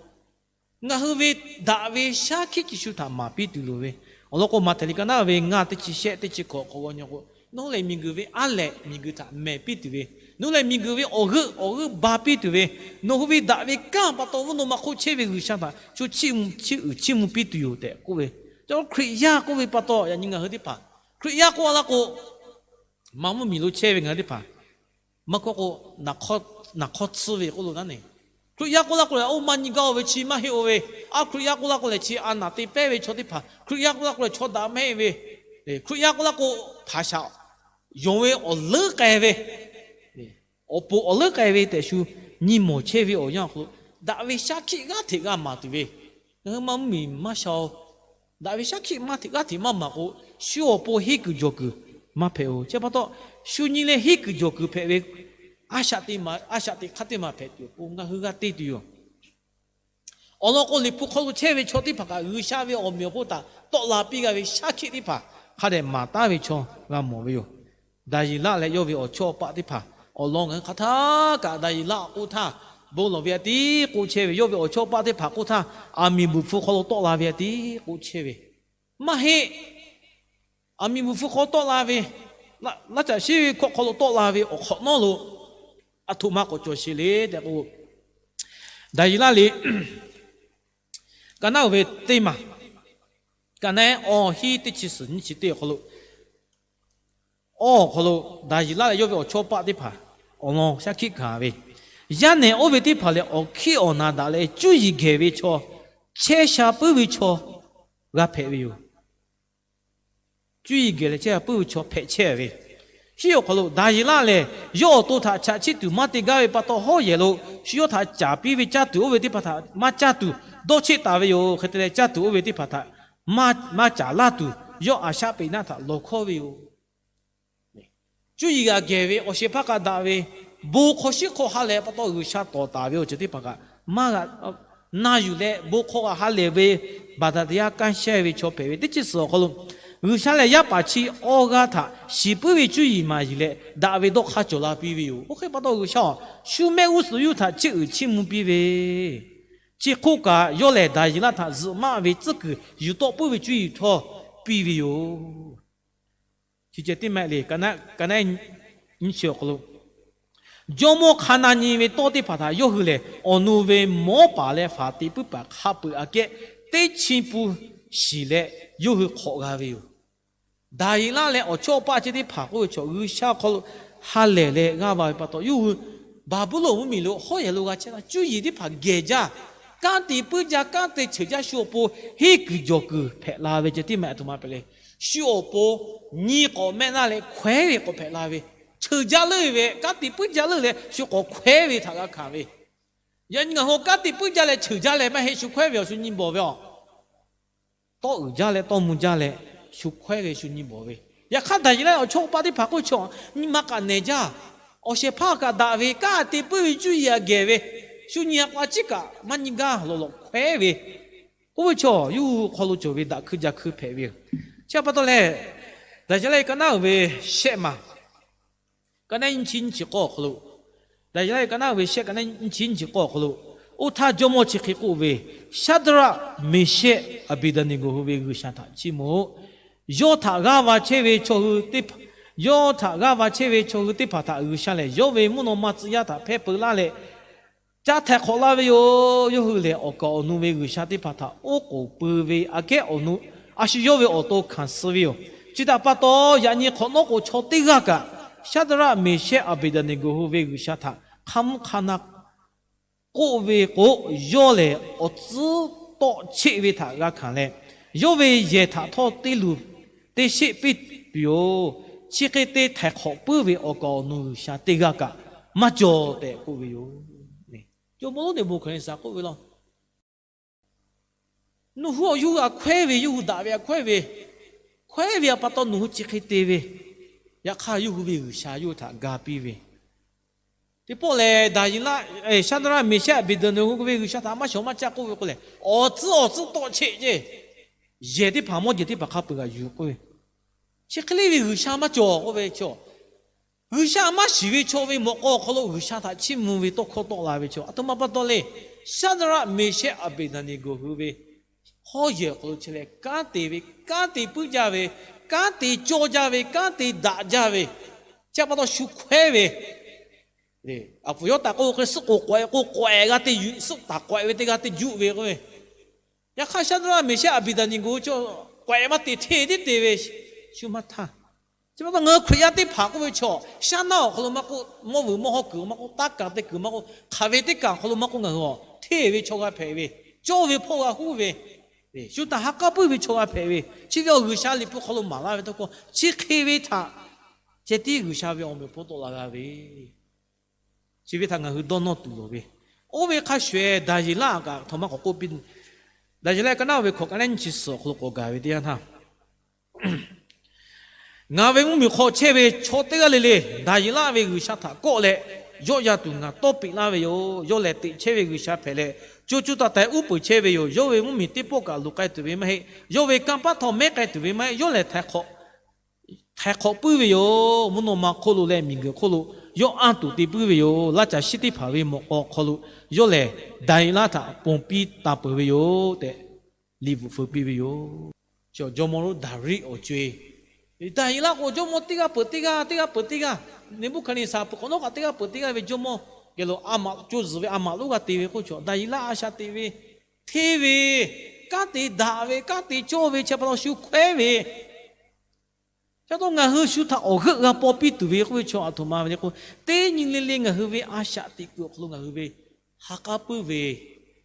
Ngaˬ hui ve daꞈ ve shaˉ hkiˆ chi shu htaꞈ maˍ piˇ tuˬ loˍ ve. Awˬ lawn k'o, Maꞈhtehˍ liꞈ ka naˉ ve ngaˇ teˇ chi shehˆ teˇ chi hkawꞈ hk'awꞈ g'aw nyi k'o, nawˬ hui lehˬ miˬguiˬ ve aˉ lehꞈ miˬguiˬ htaꞈ mehˍ piˇ tuˬ ve, nawˬ hui lehˬ miˬguiˬ ve awˬ g'euˆ awˬ g'euˆ ba piˇ tuˬ ve, nawˬ hui ve daꞈ ve kanˉ pa taw mvuhˇ naw ma hk'oˆ chehˇ ve G'uiˬsha htaꞈ shu chiˇ mvuh chiˇ uiˍ chiˇ mvuh piˇ tuˬ yoˬ tehꞈ k'oˆ ve. Ca Hkriꞈ yaˇ k'oˆ ve pa taw yaꞈ nyi ngaˬ hui teˇ hpaˍ, Hkriꞈ yaˇ k'oˆ laˇ k'o, maˇ mvuhˇ miˬ lo chehˇ ve ngaˬ hui teˇ hpaˍ, maˇ k'oˆ k'o, naˬ hk'awˇ tcuhˇ ve k'oˆ lo naˉ ne. Hkriꞈ yaˇ k'oˆ laˇ k'o lehˬ, oˇ maˇ nyi gaˇ-o ve chi maˇ heˆ-o ve. A, Hkriꞈ yaˇ k'oˆ laˇ k'o lehˬ chi a naˬ te pehˉ ve chaw teˇ hpaˍ, Hkriꞈ yaˇ k'oˆ laˇ k'o lehˬ chaw daꞈ mehˆ ve, Hkriꞈ yaˇ k'oˆ laˇ k'o hpaˍ shaꞈ yonˍ ve awˬ leuˉ k'ai ve, awˬ poˍ awˬ leuˉ k'ai ve tehꞈ shu nyi mawˬ chehˇ ve awˬ yanˇ awˬ hk'aw lo, daꞈ ve shaˉ hkiˆ g'aˇ hteꞈ g'a maˍ tuˬ ve, ngaˬ hui maˇ mvuhˇ miˬ maˇ sha-o. Daꞈ ve shaˉ hkiˆ maˇ hteꞈ g'aˇ hteꞈ maˇ maˍ k'o, shu awˬ pon henˇ kuiˬ jawˬ kuiˬ maˇ hpehꞈ-o. Chi pa taw, shu nyi leh henˇ kuiˬ jawˬ kuiˬ hpehꞈ ve a shaꞈ teꞈ hk'aˇ teˇ maˬ hpehꞈ tuˬ awˬ pon ngaˬ hui g'a te tuˬ yoˬ. Awˬ lawn k'o, Liꞈ hpu hk'aw lo chehˇ ve chaw teˇ hpaˍ kaꞈ G'uiˬsha ve awˬ meꞈ awˬ hponˇ htaꞈ tawˆ la piˇ g'a ve shaˉ hkiˆ teˇ hpaˍ hk'a dehꞈ maˍ taˉ ve chaw g'a mawˬ ve yoˬ. Daˍyeˍlaˆ leh yawˇ ve awˬ chawˇ awˬ paˆ teˇ hpaˍ awˬ lawn ngaˬ hui hk'aˬ htaˇ kaꞈ Daˍyeˍlaˆ k'oˆ htaˇ, bon lawˬ ve a tiˉ k'oˆ chehˇ ve, yawˇ ve awˬ chawˇ awˬ paˆ teˇ hpaˍ k'oˆ htaˇ, aˬ miˍ buˬ hpfuh hk'aw lo tawˆ la ve a tiˉ k'oˆ chehˇ ve, maˇ heˆ. Aˬ miˍ buˬ hpfuh hk'aw tawˆ la ve, laˇ caꞈ sheˉ ve hkawˇ hk'aw lo tawˆ la ve awˬ hk'awꞈ nawˉ lo, aˬ htoꞈ ma k'awꞈ cawˬ sheˍ le tehꞈ k'o, Daˍyeˍlaˆ lehˬ, ka naˉ uiˍ ve teˇ maˬ, ka naˉ awˇ hiˉ teˇ chi suhˍ nyiˇ chi teˇ awˬ hk'aw lo, awˬ hk'aw lo Daˍyeˍlaˆ leh yawˇ ve awˬ chawˇ paˆ teˇ hpaˍ awˬ lawn shaˉ hkiˆ kaꞈ ve, yaˇ nehˬ oˇ ve teˇ hpaˍ lehˬ, awˬ hkiˉ awˬ na daꞈ leh cuˇ yiˍ gehˬ ve chaw, chehˇ sha puiˉ ve chaw g'a hpehꞈ ve yoˬ. Cuˇ yiˍ gehˬ leh chehˇ sha puiˉ ve chaw hpehꞈ chehˇ ve, hiˉ awˬ hk'aw lo Daˍyeˍlaˆ lehˬ, yawˇ awˬ to htaꞈ chaꞈ chiˆ tuˬ maˇ te gaˇ ve pa taw, hawˉ yehˬ lo shu yawˇ htaꞈ caˍ piˇ ve caˇ tuˬ oˇ ve teˇ hpaˍ htaꞈ maˇ caˇ tuˬ dawˇ cheˆ taˍ ve yoˬ. Hk'e te leh, caˇ tuˬ oˇ ve teˇ hpaˍ htaꞈ maˇ caˍ laˇ tuˬ, yawˇ aˬ shaˆ peꞈ naˆ htaꞈ lawˬ hkawˉ ve yoˬ. Cuˇ yiˍ g'a gehˬ ve, awˬ shehˍ hpaˇ kaꞈ daꞈ ve, bon hk'aw shiˉ hk'aw ha lehˬ pa taw G'uiˬsha tawˍ taˍ ve awˬ ceuˬ teˇ hpaˍ kaꞈ maˇ g'a na yuˬ leh, bon hk'aw g'a ha lehˬ ve, baˬ daꞈ teˇ yanˇ kanˇ shehˇ ve chaw hpehꞈ ve, teˇ chi suhˍ awˬ hk'aw lo G'uiˬsha lehˬ, yaˇ paˍ chi awˇ g'aˇ htaꞈ shiˍ puiˉ ve cuˇ yiˍ maˍ yiˍ leh daꞈ ve dawˇ hk'aˇ cawˬ la piˇ ve yoˬ. Oˇ hk'e pa taw, G'uiˬsha awˬ shu mehˆ g'uˇ suhˍ yuˇ htaꞈ chiˇ uiˍ chiˇ mvuh piˇ ve, chi hk'oˆ kaꞈ yawˇ lehˬ Daˍyeˍlaˆ htaꞈ zuhꞈ maˆ ve tcuhˉ kuiˬ yuˬ tawˆ puiˉ ve cuˇ yiˍ htawˇ piˇ ve yoˬ. Chi ceh tiˉ maˇ heˆ le, ka naˉ nyiˇ chi awˬ hk'aw lo, jawˇmawˇ hk'a na nyi ve tawˇ teˇ hpaˍ htaꞈ yawˇ hui lehˬ, awˬ nu ve mawˉ paˍ leh faˍ teꞈ puiˉ paˍ hk'a peuˬ aꞈ kehˉ teˇ chi pun shiˍ leh yawˇ hui hk'awꞈ g'a ve yoˬ. Daˍyeˍlaˆ leh awˬ chawˇ paˆ chi teˇ hpaˍ k'oˆ ve chaw, G'uiˬsha hk'aw lo ha lehˬ leh g'aˇ va ve pa taw, yawˇ hui Baˍbuˍlonˍ mvuhˇmiˬ lo hawˉ yehˬ lo g'a chehˇ htaˇ, cuˇ yiˍ teˇ hpaˍ gehˬ jaˇ, kanˉ te puiˉ jaˇ, kanˉ te ceuˬ jaˇ, shu awˬ pon henˇ kuiˬ jawˬ kuiˬ hpehꞈ la ve ceh tiˉ maˇ heˆ, aˬ htoꞈ ma hpehꞈ le. Shu awˬ pon nyi k'awꞈ mehˆ naˇ leh hkawehˉ ve k'awꞈ hpehꞈ la ve, ceuˬ jaˇ leuˉ ve, kanˉ te puiˉ jaˇ leuˉ leh shu k'awꞈ hkawehˉ ve htaꞈ g'a hkanˍ ve. Yaꞈ nyi ngaˬ hui kanˉ te puiˉ jaˇ leh ceuˬ jaˇ leh maˇ heˆ, shu hkawehˉ ve awˬ shu nyi bawˬ ve a. Tawˇ uiˍ jaˇ leh tawˇ mvuh jaˇ leh shu hkawehˉ ve shu nyi bawˬ ve. Yaꞈ hk'aˇ, Daˍyeˍlaˆ awˬ chawˇ paˆ teˇ hpaˍ k'oˆ ve chaw, nyi ma kaꞈ nehˬ jaˇ, awˬ shehˍ hpaˇ kaꞈ daꞈ ve, kanˉ te puiˉ ve cuˇ yiˍ aꞈ gehˬ ve, shu nyi a k'a ciˉ kaꞈ maˇ nyi gaˇ, lawˬ lawꞈ hkawehˉ ve, oˇ ve chaw yawˇ hui hk'aw lo cawˬ ve daꞈ hkui jaˇ hkui hpehꞈ ve yoˬ. Chi pa taw lehˬ, Daˍyeˍlaˆ ka naˉ uiˍ ve shehˆ maˬ, ka naˉ nyiˇ chi nyiˇ chi k'awˇ awˬ hk'aw lo, Daˍyeˍlaˆ ka naˉ uiˍ ve shehˆ, ka naˉ nyiˇ chi nyiˇ chi k'awˇ awˬ hk'aw lo, oˇ htaˇ jawˇmawˇ chi hk'e k'oˆ ve, Shaˍdraˆ, Meˍshehˆ, Aˍbeˍdaˍneˍgoˍ hui ve G'uiˬsha htaꞈ chiˇ mvuh-oˬ. Yawˇ htaꞈ g'aˇ va chehˇ ve chaw hui teˇ hpaˍ, yawˇ htaꞈ g'aˇ va chehˇ ve chaw hui teˇ hpaˍ htaꞈ G'uiˬsha lehˬ, yawˇ ve mvuhˇ naw ma tcuh yaˇ htaꞈ hpehˇ peu laˇ leh, caˇ htaiˍ hk'awꞈ laˇ ve yoˬ. Yawˇ hui lehˬ, awˬ kaˍ awˬ nu ve g'uiˬsha teˇ hpaˍ htaꞈ oˉ k'oˍ pui ve aꞈ kehˉ awˬ nu, a shu yawˇ ve awˬ to hkanˍ suh ve yoˬ. Chi htaꞈ pa taw, yaꞈ nyi hk'awꞈ nawˉ k'o, chaw teˇ g'aˇ kaꞈ Shaˍdraˆ, Meˍshehˆ, Aˍbeˍdaˍneˍgoˍ hui ve G'uiˬsha htaꞈ hk'a mvuhˇ hk'a na k'oˆ ve k'o, yawˇ lehˬ awˬ tcuhˉ tawˆ cheˆ ve htaꞈ g'a hkanˍ leh, yawˇ ve yehˬ htaꞈ htawˇ teˇ luˬ teˇ sheˆ piˇ tuˬ yoˬ. Chi hk'e te htaiˍ hk'awꞈ puiˉ ve awˬ kaˍ awˬ nu g'uiˬsha teˇ g'aˇ kaꞈ maˇ cawˬ tehꞈ k'oˆ ve yoˬ. Jawˇmawˇ lonˉ Neˍbuˍhkaˍneˍsaˍ k'oˆ ve law, nawˬ hui awˬ yawˇ hui aꞈ hkawehˉ ve, yawˇ hui daꞈ ve aꞈ hkawehˉ ve, hkawehˉ ve aꞈ pa taw nawˬ hui chi hk'e te ve, yaꞈ hk'aˇ yawˇ hui ve g'uiˬsha yawˇ hui htaꞈ ga piˇ ve, teˇ pawˆ lehˬ, Daˍyeˍlaˆ, Shaˍdraˆ, Meˍshehˆ, Aˍbeˍdaˍneˍgoˍ ve g'uiˬsha htaꞈ maˇ shawˍ maˇ caˆ k'oˆ ve k'o lehˬ, awˬ tcuhˉ awˬ tcuhˉ tawˆ cheˆ ceˇ, yehˬ teˇ hpaˍ mawˇ jehˬ teˇ hpaˍ hk'a peuˬ g'aꞈ yuˬ k'oˆ ve, chi hk'e le ve g'uiˬsha maˇ cawˬ k'oˆ ve chaw, g'uiˬsha maˇ shiˍ ve chaw ve mawꞈ k'aw awˬ hk'aw lo g'uiˬsha htaꞈ chiˇ mvuh ve tawˇ hkawˇ tawˆ la ve chaw, aˬ htoꞈ ma pa taw le. Shaˍdraˆ, Meˍshehˆ, Aˍbeˍdaˍneˍgoˍ hui ve hawˉ yehˬ awˬ hk'aw lo chi lehˬ, kanˉ te ve, kanˉ te puiˉ jaˇ ve, kanˉ te cawˇ jaˇ ve, kanˉ te daꞈ jaˇ ve, chi pa taw shu hkawehˉ ve, aˬ hpfuhˍ yawˇ taˍ k'oˆ ve hk'e, suhˆ k'oˍ k'awehꞈ k'o k'awehꞈ g'a te yuˬ, suhˆ taˍ k'awehꞈ ve teˇ g'aˇ te juˆ ve k'oˆ ve, yaꞈ hk'aˇ Shaˍdraˆ, Meˍshehˆ, Aˍbeˍdaˍneˍgoˍ chaw k'awehꞈ maˇ te hteˇ teˇ te ve, shu maˇ htaˇ, chi pa taw ngaˬ hui Hkriꞈ yaˇ teˇ hpaˍ k'oˆ ve chaw, shaˉ naˆ awˬ hk'aw lo maˇ k'oˆ, mawˇ vuiˬ mawˇ hawˉ kuiˬ maˇ k'oˆ, taˇ kaˍ te kuiˬ maˇ k'oˆ, hk'aˬ ve teˇ kaˬ awˬ hk'aw lo maˇ k'oˆ, ngaˬ hui a hteˇ ve chaw g'a hpehꞈ ve, cawˇ ve hpawˇ g'a huˉ ve, shu htaꞈ ha k'aˉ puiˉ ve chaw g'a hpehꞈ ve, chi ve awˬ G'uiˬsha Liꞈ hpu hk'aw lo maˍ laˇ ve tawˇ hkawˇ chi hk'e ve htaꞈ ceh tiˉ G'uiˬsha ve awˬ meꞈ awˬ hponˇ tawˆ la g'a ve, chi ve htaꞈ ngaˬ hui dawˇ nawˇ tuˬ loˍ ve. Oˇ ve hk'a shuˍ-ehˍ Daˍyeˍlaˆ kaꞈ htaꞈ maˇ k'awꞈ k'oˆ piˇ. Daˍyeˍlaˆ ka naˉ ve hkawꞈ ka naˉ nyiˇ chi suhˍ awˬ hk'aw lo k'awꞈ gaˬ ve teˇ yanˇ htaˇ, ngaˬ ve mvuhˇmiˬ hk'aw chehˇ ve chaw teˇ g'aˇ le le Daˍyeˍlaˆ ve G'uiˬsha htaꞈ kawˆ leh, yawˆ yan tuˬ ngaˬ tawˇ peꞈ laˇ ve yoˬ. Yawˇ lehˬ teꞈ chehˇ ve G'uiˬsha hpehꞈ leh, co co taiˍ taiˍ uˉ peunˍ chehˇ ve yoˬ. Yawˇ ve mvuhˇmiˬ teˇ pawˆ kaꞈ luˬ k'ai tuˬ ve maˇ heˆ. Yawˇ ve kanˇ paˆ htawˇ mehˉ k'ai tuˬ ve maˇ heˆ. Yawˇ lehˬ htaiˍ hk'awꞈ puiˉ ve yoˬ. Mvuhˇ naw ma hk'oˆ lo leh miˬguiˬ hk'oˆ lo yawˇ anˇ tuˬ te puiˉ ve yoˬ. Laˇ caˬ shiˉ teˇ hpaˍ ve mawꞈ k'aw hk'aw lo yawˇ lehˬ Daˍniˍeˍlaˆ htaꞈ ponˬ piˇ taˍ peuˬ ve yoˬ tehꞈ, liꞈ bvuhꞈ feu piˇ ve yoˬ. Jawˇmawˇ lonˉ Daˍriˆ awˬ co-e, Daˍniˍeˍlaˆ k'o jawˇmawˇ teˇ g'aˇ peuˬ teˇ g'aˇ, teˇ g'aˇ peuˬ teˇ g'aˇ, Neˍbuˆhkaˍneˍsaˍ peuˬ hk'awꞈ nawˉ kaꞈ teˇ g'aˇ peuˬ teˇ g'aˇ ve jawˇmawˇ geh lo a maꞈ co zuhˬ ve a maꞈ lonˉ g'a te ve k'oˆ ve chaw, Daˍniˍeˍlaˆ a shaꞈ teꞈ ve, hteˇ ve, kanˉ te daꞈ ve, kanˉ te cawˇ ve, chi pa taw shu hkawehˉ ve, chi pa taw ngaˬ hui shu htaꞈ awˬ g'euˆ g'a paw piˇ tuˬ ve k'oˆ ve chaw aˬ htoꞈ ma ve le k'o, teˇ nyi le le ngaˬ hui ve a shaꞈ teꞈ kuiˬ awˬ hk'aw lo ngaˬ hui ve ha k'aˉ puiˉ ve,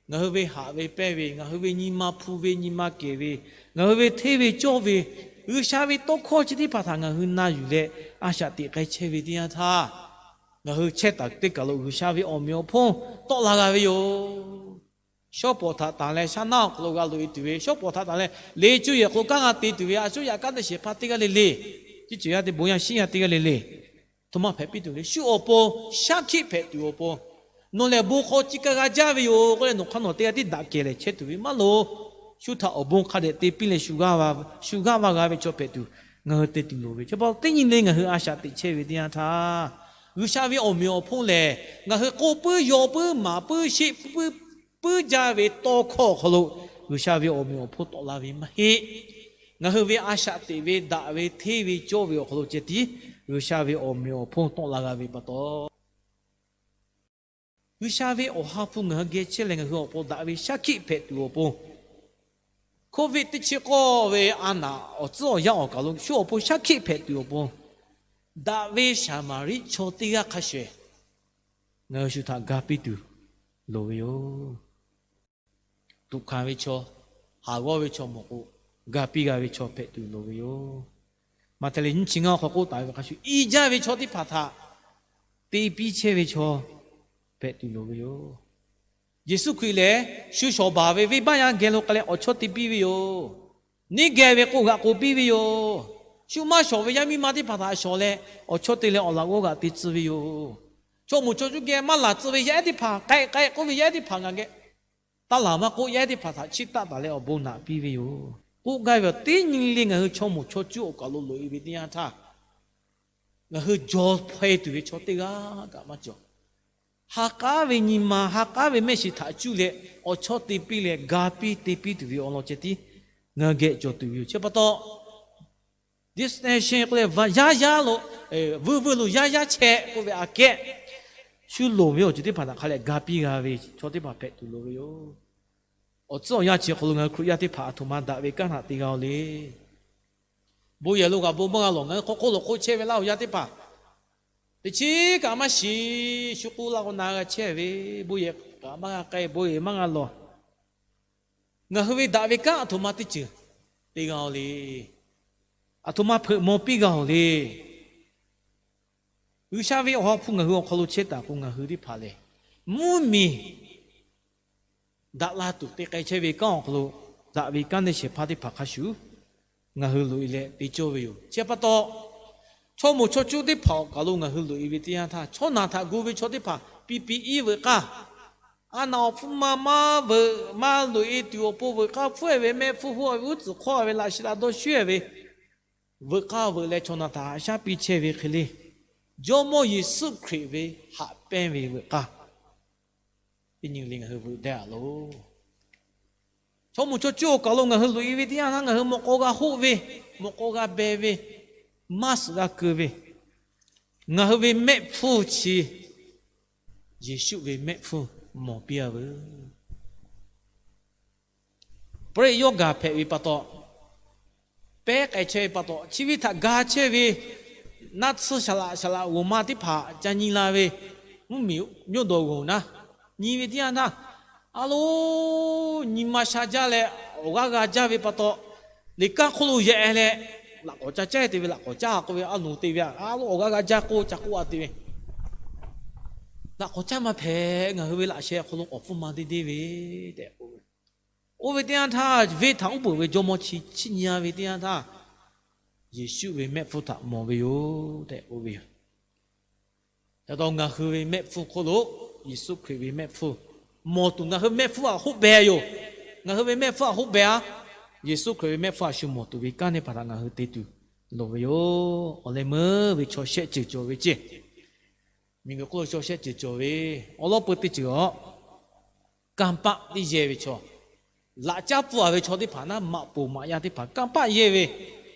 ngaˬ hui ve haꞈ ve pehnˇ ve, ngaˬ hui ve nyi ma hpu ve, nyi ma kehˬ ve, ngaˬ hui ve hteˇ ve cawˇ ve, G'uiˬsha ve tawˇ hkawˇ chi teˇ hpaˍ htaꞈ ngaˬ hui na yuˬ leh a shaꞈ teꞈ k'ai chehˇ ve teˇ yanˇ htaˇ, ngaˬ hui chehˇ taˍ teˇ kaˬ lo G'uiˬsha ve awˬ meꞈ awˬ hponˇ tawˆ la g'a ve yoˬ. Shawˉ pawˍ htaꞈ tanˬ leh shaˉ naˉ awˬ hk'aw lo g'a loꞈ e tuˬ ve, shawˉ pawˍ htaꞈ tanˬ leh le cuˇ yehˬ hk'aw lo kanˉ g'a te tuˬ ve, a cuˉ yaꞈ kanˉ teˇ shehˍ hpaˇ teˇ g'aˇ le le, teˇ ceuˬ yaˇ teˇ bon yaˇ shiˉ yaˇ teˇ g'aˇ le le, aˬ htoꞈ ma hpehꞈ piˇ tuˬ le. Shu awˬ pon shaˉ hkiˆ hpehꞈ tuˬ awˬ pon, nawˬ lehˬ bon hk'aw chi kaˇ g'a jaˇ ve yoˬ k'oˆ leh nawˬ hk'aˇ nawˬ teˇ g'aˇ tiˉ daꞈ kehˬ leh chehˇ tuˬ ve maˇ loˍ. Shu htaꞈ awˬ bon hk'a dehꞈ te piˇ leh shu g'aˇ va g'a ve chaw hpehꞈ tuˬ ngaˬ hui te tuˬ loˍ ve. Chi pa taw teˇ nyi le ngaˬ hui a shaꞈ teꞈ chehˇ ve teˇ yanˇ htaˇ, G'uiˬsha ve awˬ meꞈ awˬ hponˇ lehˬ ngaˬ hui k'oˆ puiˉ yaw puiˉ maˍ puiˉ sheˆ puiˉ puiˉ jaˇ ve tawˇ hkawˇ awˬ hk'aw lo G'uiˬsha ve awˬ meꞈ awˬ hponˇ tawˆ la ve maˇ heˆ. Ngaˬ hui ve a shaꞈ teꞈ ve, daꞈ ve, hteˇ ve, cawˇ ve awˬ hk'aw lo ceh tiˉ G'uiˬsha ve awˬ meꞈ awˬ hponˇ tawˆ la g'a ve pa taw, G'uiˬsha ve Awˬ ha hpu ngaˬ hui geh chehˇ leh ngaˬ hui awˬ pon daꞈ ve shaˉ hkiˆ hpehꞈ tuˬ awˬ pon, Covid teˇ chi k'awˇ ve a naꞈ awˬ tcuhˉ awˬ yanˇ awˬ kaˬ lo shu awˬ pon shaˉ hkiˆ hpehꞈ tuˬ awˬ pon, daꞈ ve Saˍmaˍriˆ chaw teˇ g'aˇ hk'a shehˍ ngaˬ hui shu htaꞈ ga piˇ tuˬ loˍ ve yoˬ. Tuꞈ hkanˍ ve chaw, haˍ g'awˇ ve chaw mawˬ k'o, ga piˇ g'a ve chaw hpehꞈ tuˬ loˍ ve yoˬ. Maꞈhtehˍ liꞈ nyiˇ chi ngaˇ awˬ hk'aw k'oˆ taˍ ve hk'a shuˍ, i jaˇ ve chaw teˇ hpaˍ htaꞈ te piˇ chehˇ ve chaw hpehꞈ tuˬ loˍ ve yoˬ. Yeˍsuˆ Hkriꞈ lehˬ shu shawˍ baˬ ve venˇbaˆ yaˇ geh lo k'ai leh awˬ chawˇ te piˇ ve yoˬ. Neˇ geh ve k'o g'aꞈ k'oˍ piˇ ve yoˬ. Shu maˇ shawˍ ve yaˇ miˇ ma teˇ hpaˍ htaꞈ shawˍ leh awˬ chawˇ te leh awˬ laꞈ g'awˇ g'aꞈ te tcuh ve yoˬ. Chaw moˍ chaw cuˇ geh maˇ laˬ tcuh ve yaˇ ehˉ teˇ hpaˍ, k'ai k'ai k'oˆ ve yaˇ ehˉ teˇ hpaˍ ngaˬ geh taˇ laˬ maˇ k'oˆ, yaˇ ehˉ teˇ hpaˍ htaꞈ chiˇ taˆ taˍ leh awˬ bon naꞈ piˇ ve yoˬ. K'oˆ gaˇ ve teˇ nyi le ngaˬ hui chaw moˍ chaw cuˇ awˬ kaˬ lo loꞈ e ve teˇ yanˇ htaˇ, ngaˬ hui jaw hpaw e tuˬ ve chaw teˇ g'aˇ kaꞈ maˇ cawˬ. Ha k'aˉ ve nyi ma, ha k'aˉ ve mehˆ shiˍ htaꞈ cuˇ leh awˬ chawˇ te piˇ leh ga piˇ te piˇ tuˬ ve awˬ lawn ceh tiˉ ngaˬ hui geh cawˬ tuˬ ve yoˬ. Chi pa taw, distinction k'oˆ leh yaˇ yaˇ lo, vuiˇ vuiˇ lo yaˇ yaˇ chehˇ k'oˆ ve aꞈ kehˉ, shu loˍ ve awˬ ceuˬ teˇ hpaˍ htaꞈ hk'a leh ga piˇ g'a ve chaw teˇ hpaˍ hpehꞈ tuˬ loˍ ve yoˬ. Awˬ tcuhˉ awˬ yanˇ chi hk'aw lo ngaˬ hui Hkriꞈ yaˇ teˇ hpaˍ aˬ htoꞈ ma daꞈ ve kanˉ htaꞈ te g'a-o le. Bon yehˬ lo g'aꞈ bon maˇ g'a lawˬ, ngaˬ hui hk'aw hk'oˆ lo hk'oˆ chehˇ ve laˇ-oˬ yaˇ teˇ hpaˍ, teˇ chiˉ kaꞈ maˇ shiˍ, shu k'oˆ laˇ k'o na g'a chehˇ ve, bon yehˬ kaꞈ maˇ g'a k'ai, bon yehˬ maˇ g'a lawˬ. Ngaˬ hui ve daꞈ ve kanˉ aˬ htoꞈ ma teˇ ceuˬ te g'a-o le. Aˬ htoꞈ ma hpeuꞈ maw piˇ g'a-oˬ le. G'uiˬsha ve Awˬ ha hpu ngaˬ hui awˬ hk'aw lo chehˇ taˍ k'o, ngaˬ hui teˇ hpaˍ lehˬ mvuhˇmiˬ daꞈ la tuˬ te k'ai chehˇ ve kanˉ awˬ hk'aw lo, daꞈ ve kanˉ neˇ shehˍ hpaˇ teˇ hpaˍ hk'a shuˍ ngaˬ hui loꞈ e leh te cawˇ ve yoˬ. Chi pa taw, chaw moˍ chaw cuˇ teˇ hpaˍ awˬ kaˬ lo ngaˬ hui loꞈ e ve teˇ yanˇ htaˇ, chaw naˬ htaꞈ gu ve chaw teˇ hpaˍ P P E veuꞈ k'aˇ, a naˬ awˬ hpfuhˇ ma maˇ veuꞈ maˇ loꞈ e tuˬ awˬ pon veuꞈ k'aˇ hpfuhˇ-e ve, mehˆ hpfuhˇ hpfuhˇ-e ve, uˉ tcuhˍ hk'awˇ ve, laꞈ shi laꞈ dawˇ shuˉ-e ve, veuꞈ k'aˇ veuꞈ leh chaw naˬ htaꞈ haꞈ shaˉ piˇ chehˇ ve hk'e le, Jawˇmawˇ Yeˍsuˆ Hkriꞈ ve haꞈ pehnˇ ve veuꞈ k'aˇ, teˇ nyi le ngaˬ hui veuꞈ deh-a loˬ. Chaw moˍ chaw cuˇ awˬ kaˬ lo ngaˬ hui loꞈ e ve teˇ yanˇ htaˇ, ngaˬ hui mawꞈ k'aw g'a hoˆ ve, mawꞈ k'aw g'a beh ve, maˇ suhˍ g'a keu ve, ngaˬ hui ve mehˆ hpfuhˇ chi Yeˍsuˆ ve mehˆ hpfuhˇ mawˬ piˇ-a veuˬ. Peuˇ yawˇ gaˬ hpehꞈ ve pa taw, pehˉ k'ai chehˇ ve pa taw, chi ve htaꞈ ga chehˇ ve naˆ tsuhˇ shaˍ laꞈ shaˍ laꞈ g'oˬ ma teˇ hpaˍ ca nyi la ve, mvuhˇmiˬ nyawˇ dawˬ g'oˬ naˉ, nyi ve teˇ yanˇ htaˇ, a lo, nyi ma sha jaˇ leh awˬ g'aˇ g'a jaˇ ve pa taw, liꞈ kaˇ hk'oˆ lo yaꞈ-e leh, laꞈ k'awꞈ ca caˇ te ve, laꞈ k'awꞈ caˇ k'oˆ ve, a loˍ te ve, a lo awˬ g'aˇ g'a jaˇ k'oˆ ca k'oˆ-a te ve, laꞈ k'awꞈ caˇ maˇ hpehꞈ. Ngaˬ hui ve laꞈ sheh awˬ hk'aw lo k'awꞈ hpfuhˇ ma deˇ deˇ ve tehꞈ k'oˆ ve, oˇ ve teˇ yanˇ htaˇ, venˇ htaꞈ uˉ peunˍ ve jawˇmawˇ chi chiˇ nyi-a ve teˇ yanˇ htaˇ, Yeˍsuˆ ve mehˆ hpfuhˇ htaꞈ mawˬ ve yoˬ tehꞈ k'oˆ ve yoˬ. Ca taw ngaˬ hui ve mehˆ hpfuhˇ hk'oˆ lo Yeˍsuˆ Hkriꞈ ve mehˆ hpfuhˇ Mawˬ tuˬ ngaˬ hui mehˆ hpfuhˇ htaꞈ hoˆ beh yoˬ. Ngaˬ hui ve mehˆ hpfuhˇ htaꞈ hoˆ beh-a. Yeˍsuˆ Hkriꞈ ve mehˆ hpfuhˇ htaꞈ shu mawˬ tuˬ ve kanˉ teˇ hpaˍ htaꞈ ngaˬ hui te tuˬ loˍ ve yoˬ. Awˬ leh meuˇ ve chaw shehˆ ceuˬ cawˬ ve ceˇ. Miˬguiˬ hk'oˆ lo chaw shehˆ ceuˬ cawˬ ve, awˬ lawn peu teˇ ceuˬ-aˬ, kanˇ paˆ teˇ yehˇ ve chaw, laꞈ caˉ pfuhˇ-a ve chaw teˇ hpaˍ naˉ, maꞈ poˍ maꞈ yaˇ teˇ hpaˍ kanˇ paˆ yehˇ ve,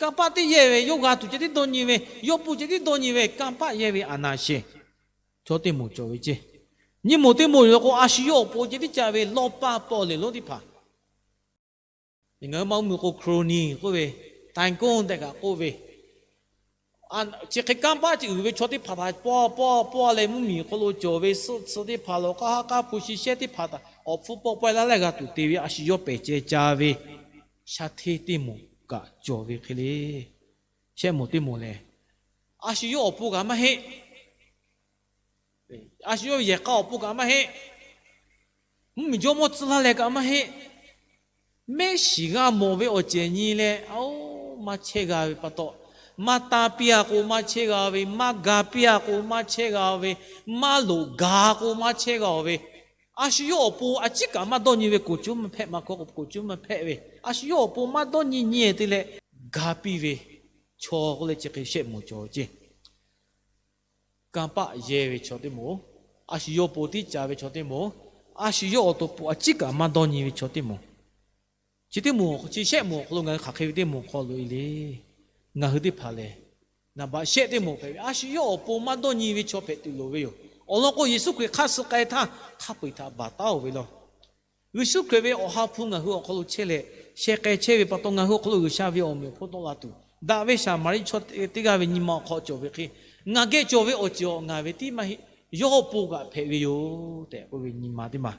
kanˇ paˆ teˇ yehˇ ve, yawˇ g'a tuˬ ceh tiˉ dawˇ nyi ve, yawˇ pun ceh tiˉ dawˇ nyi ve, kanˇ paˆ yehˇ ve aˬ naˍ sheˍ chaw teˇ moˍ cawˬ ve ceˇ. Nyiˇ moˍ teˇ moˍ yoˬ k'o, a shu yawˇ awˬ pon ceh tiˉ ca ve lawˇ paˇ paw lehˬ lonˉ teˇ hpaˍ, ngaˬ hui Manˇ mvuhˇ miˬ k'o crony k'oˆ ve, tycoon tehꞈ kaꞈ k'oˆ ve, chi hk'e kanˇ paˆ ceh uiˍ ve chaw teˇ hpaˍ htaꞈ paw paw paw leh mvuhˇ miˬ hk'oˆ lo cawˬ ve suhˆ tsuhꞈ teˇ hpaˍ, lawˬ k'aˉ haˉ k'aˉ hpu shi shehˇ teˇ hpaˍ htaꞈ awˬ hpfuhˇ pawˆ pawehˇ laˇ leh g'a tuˬ te ve a shu yawˇ pehˬ ceh ca ve shaˉ hteˇ teˇ moˍ kaꞈ cawˬ ve hk'e le. Shehˆ moˍ teˇ moˍ lehˬ, a shu yawˇ awˬ pon kaꞈ maˇ heˆ. A shu yawˇ ve yehˬ k'a awˬ pon kaꞈ maˇ heˆ. Mvuhˇ miˬ jawˇmawˇ tcuh laˇ leh kaꞈ maˇ heˆ. Mehˆ shiˍ g'a mawˬ ve awˬ cehˬ nyi leh, oˇ, maˇ chehˇ g'a ve pa taw, maˇ tanˇ piˇ-a k'o maˇ chehˇ g'a ve, maˇ ga piˇ-a k'o maˇ chehˇ g'a ve, maˇ loꞈ ga k'o maˇ chehˇ g'a-oˬ ve, a shu yawˇ awˬ pon a ciˉ kaꞈ maˇ dawˇ nyi ve, koˍ cuˉ maˇ hpehꞈ, maˇ hkawˇ k'o koˍ cuˉ maˇ hpehꞈ ve, a shu yawˇ awˬ pon maˇ dawˇ nyi nyi te leh ga piˇ ve chaw k'oˆ leh chi hk'e shehˆ moˍ cawˬ ceˇ. Kanˇ paˆ yehˇ ve chaw teˇ moˍ, a shu yawˇ pon tiˉ ca ve chaw teˇ moˍ, a shu yawˇ awˬ to pon a ciˉ kaꞈ maˇ dawˇ nyi ve chaw teˇ moˍ. Chi teˇ moˍ, chi shehˆ moˍ awˬ hk'aw lo ngaˬ hui hk'aˬ hk'e ve teˇ moˍ hk'aw loꞈ-e le. Ngaˬ hui teˇ hpaˍ lehˬ, naˍ baꞈ shehˆ teˇ moˍ hpehꞈ ve, a shu yawˇ awˬ pon maˇ dawˇ nyi ve chaw hpehꞈ tuˬ loˍ ve yoˬ. Awˬ lawn k'o, Yeˍsuˆ Hkriꞈ hk'aˇ suh k'ai htaˇ hk'a peu-eˬ htaꞈ baˬ taˉ-oˬ ve law. Yeˍsuˆ Hkriꞈ ve Awˬ ha hpu ngaˬ hui awˬ hk'aw lo chehˇ leh sheh k'ai chehˇ ve pa taw, ngaˬ hui awˬ hk'aw lo G'uiˬsha ve awˬ meꞈ awˬ hponˇ tawˆ la tuˬ, daꞈ ve Saˍmaˍriˆ chaw teˇ g'aˇ ve nyi ma awˬ hk'aw cawˬ ve hk'e, ngaˬ geh cawˬ ve awˬ ceuˬ-aˬ, ngaˬ ve tiˉ maˇ heˆ, yawˇ pon kaꞈ hpehꞈ ve yoˬ tehꞈ k'oˆ ve nyi ma teˇ maˬ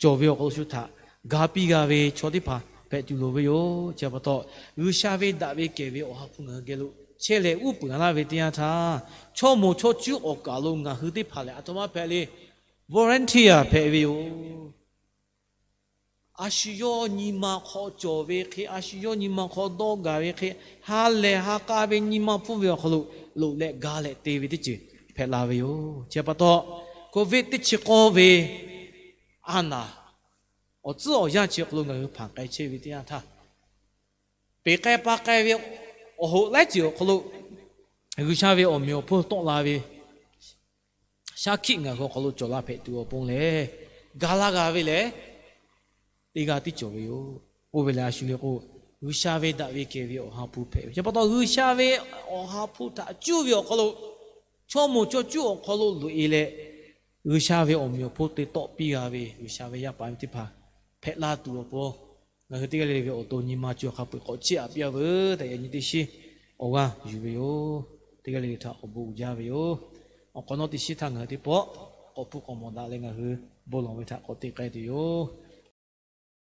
cawˬ ve awˬ hk'aw lo shu htaꞈ ga piˇ g'a ve chaw teˇ hpaˍ hpehꞈ tuˬ loˍ ve yoˬ. Chi pa taw, G'uiˬsha ve daꞈ ve kehˬ ve Awˬ ha hpu ngaˬ hui geh lo chehˇ leh uˉ peunˍ laˇ ve teˇ yanˇ htaˇ, chaw moˍ chaw cuˇ awˬ kaˬ lo ngaˬ hui teˇ hpaˍ lehˬ, aˬ htoꞈ ma hpehꞈ le, volunteer hpehꞈ ve yoˬ. A shu yawˇ nyi ma hk'aw cawˬ ve hk'e, a shu yawˇ nyi ma hk'aw dawˇ gaˬ ve hk'e, ha lehˬ ha k'a ve nyi ma hpfuhˇ ve awˬ hk'aw lo loꞈ leh ga leh te ve teˇ ceuˬ hpehꞈ la ve yoˬ. Chi pa taw, Covid teˇ chi k'awˇ ve a naˍ awˬ tcuhˉ awˬ yanˇ chi awˬ hk'aw lo ngaˬ hui hpanˍ k'ai chehˇ ve teˇ yanˇ htaˇ, peˬ k'ai pa k'ai ve awˬ hoꞈ laiˉ ceuˬ awˬ hk'aw lo G'uiˬsha ve awˬ meꞈ awˬ hponˇ tawˆ la ve shaˉ hkiˆ ngaˬ hui awˬ hk'aw lo cawˬ la hpehꞈ tuˬ awˬ pon lehˬ, ga laˇ g'a ve lehˬ teˇ g'aˇ tiˉ cawˬ ve yoˬ. Oˇ ve lehˬ a shu le k'o, G'uiˬsha ve daꞈ ve kehˬ ve Awˬ ha hpu hpehꞈ ve, chi pa taw G'uiˬsha ve Awˬ ha hpu htaꞈ cuˇ ve awˬ hk'aw lo, chaw moˍ chaw cuˇ awˬ hk'aw lo loꞈ-e leh, G'uiˬsha ve awˬ meꞈ awˬ hponˇ te tawˆ piˇ g'a ve G'uiˬsha ve yaˇ paˍ teˇ hpaˍ hpehꞈ la tuˬ awˬ pon, ngaˬ hui teˇ g'aˇ le le ve awˬ to nyi ma cawˬ hk'a peu-eˬ k'awꞈ chiˇ aꞈ piˇ-a veuˬ tehꞈ yaꞈ nyi teˇ shiˉ awˬ g'aˇ yuˬ ve yoˬ. Teˇ g'aˇ le le htaꞈ awˬ bon uiˍ jaˇ ve yoˬ. Awˬ hk'awꞈ nawˉ teˇ shiˉ htaˇ ngaˬ hui teˇ pawˆ k'awꞈ hpu k'awꞈ mawˬ daꞈ leh ngaˬ hui bon lawˬ ve htaꞈ k'awꞈ te k'ai tuˬ yoˬ.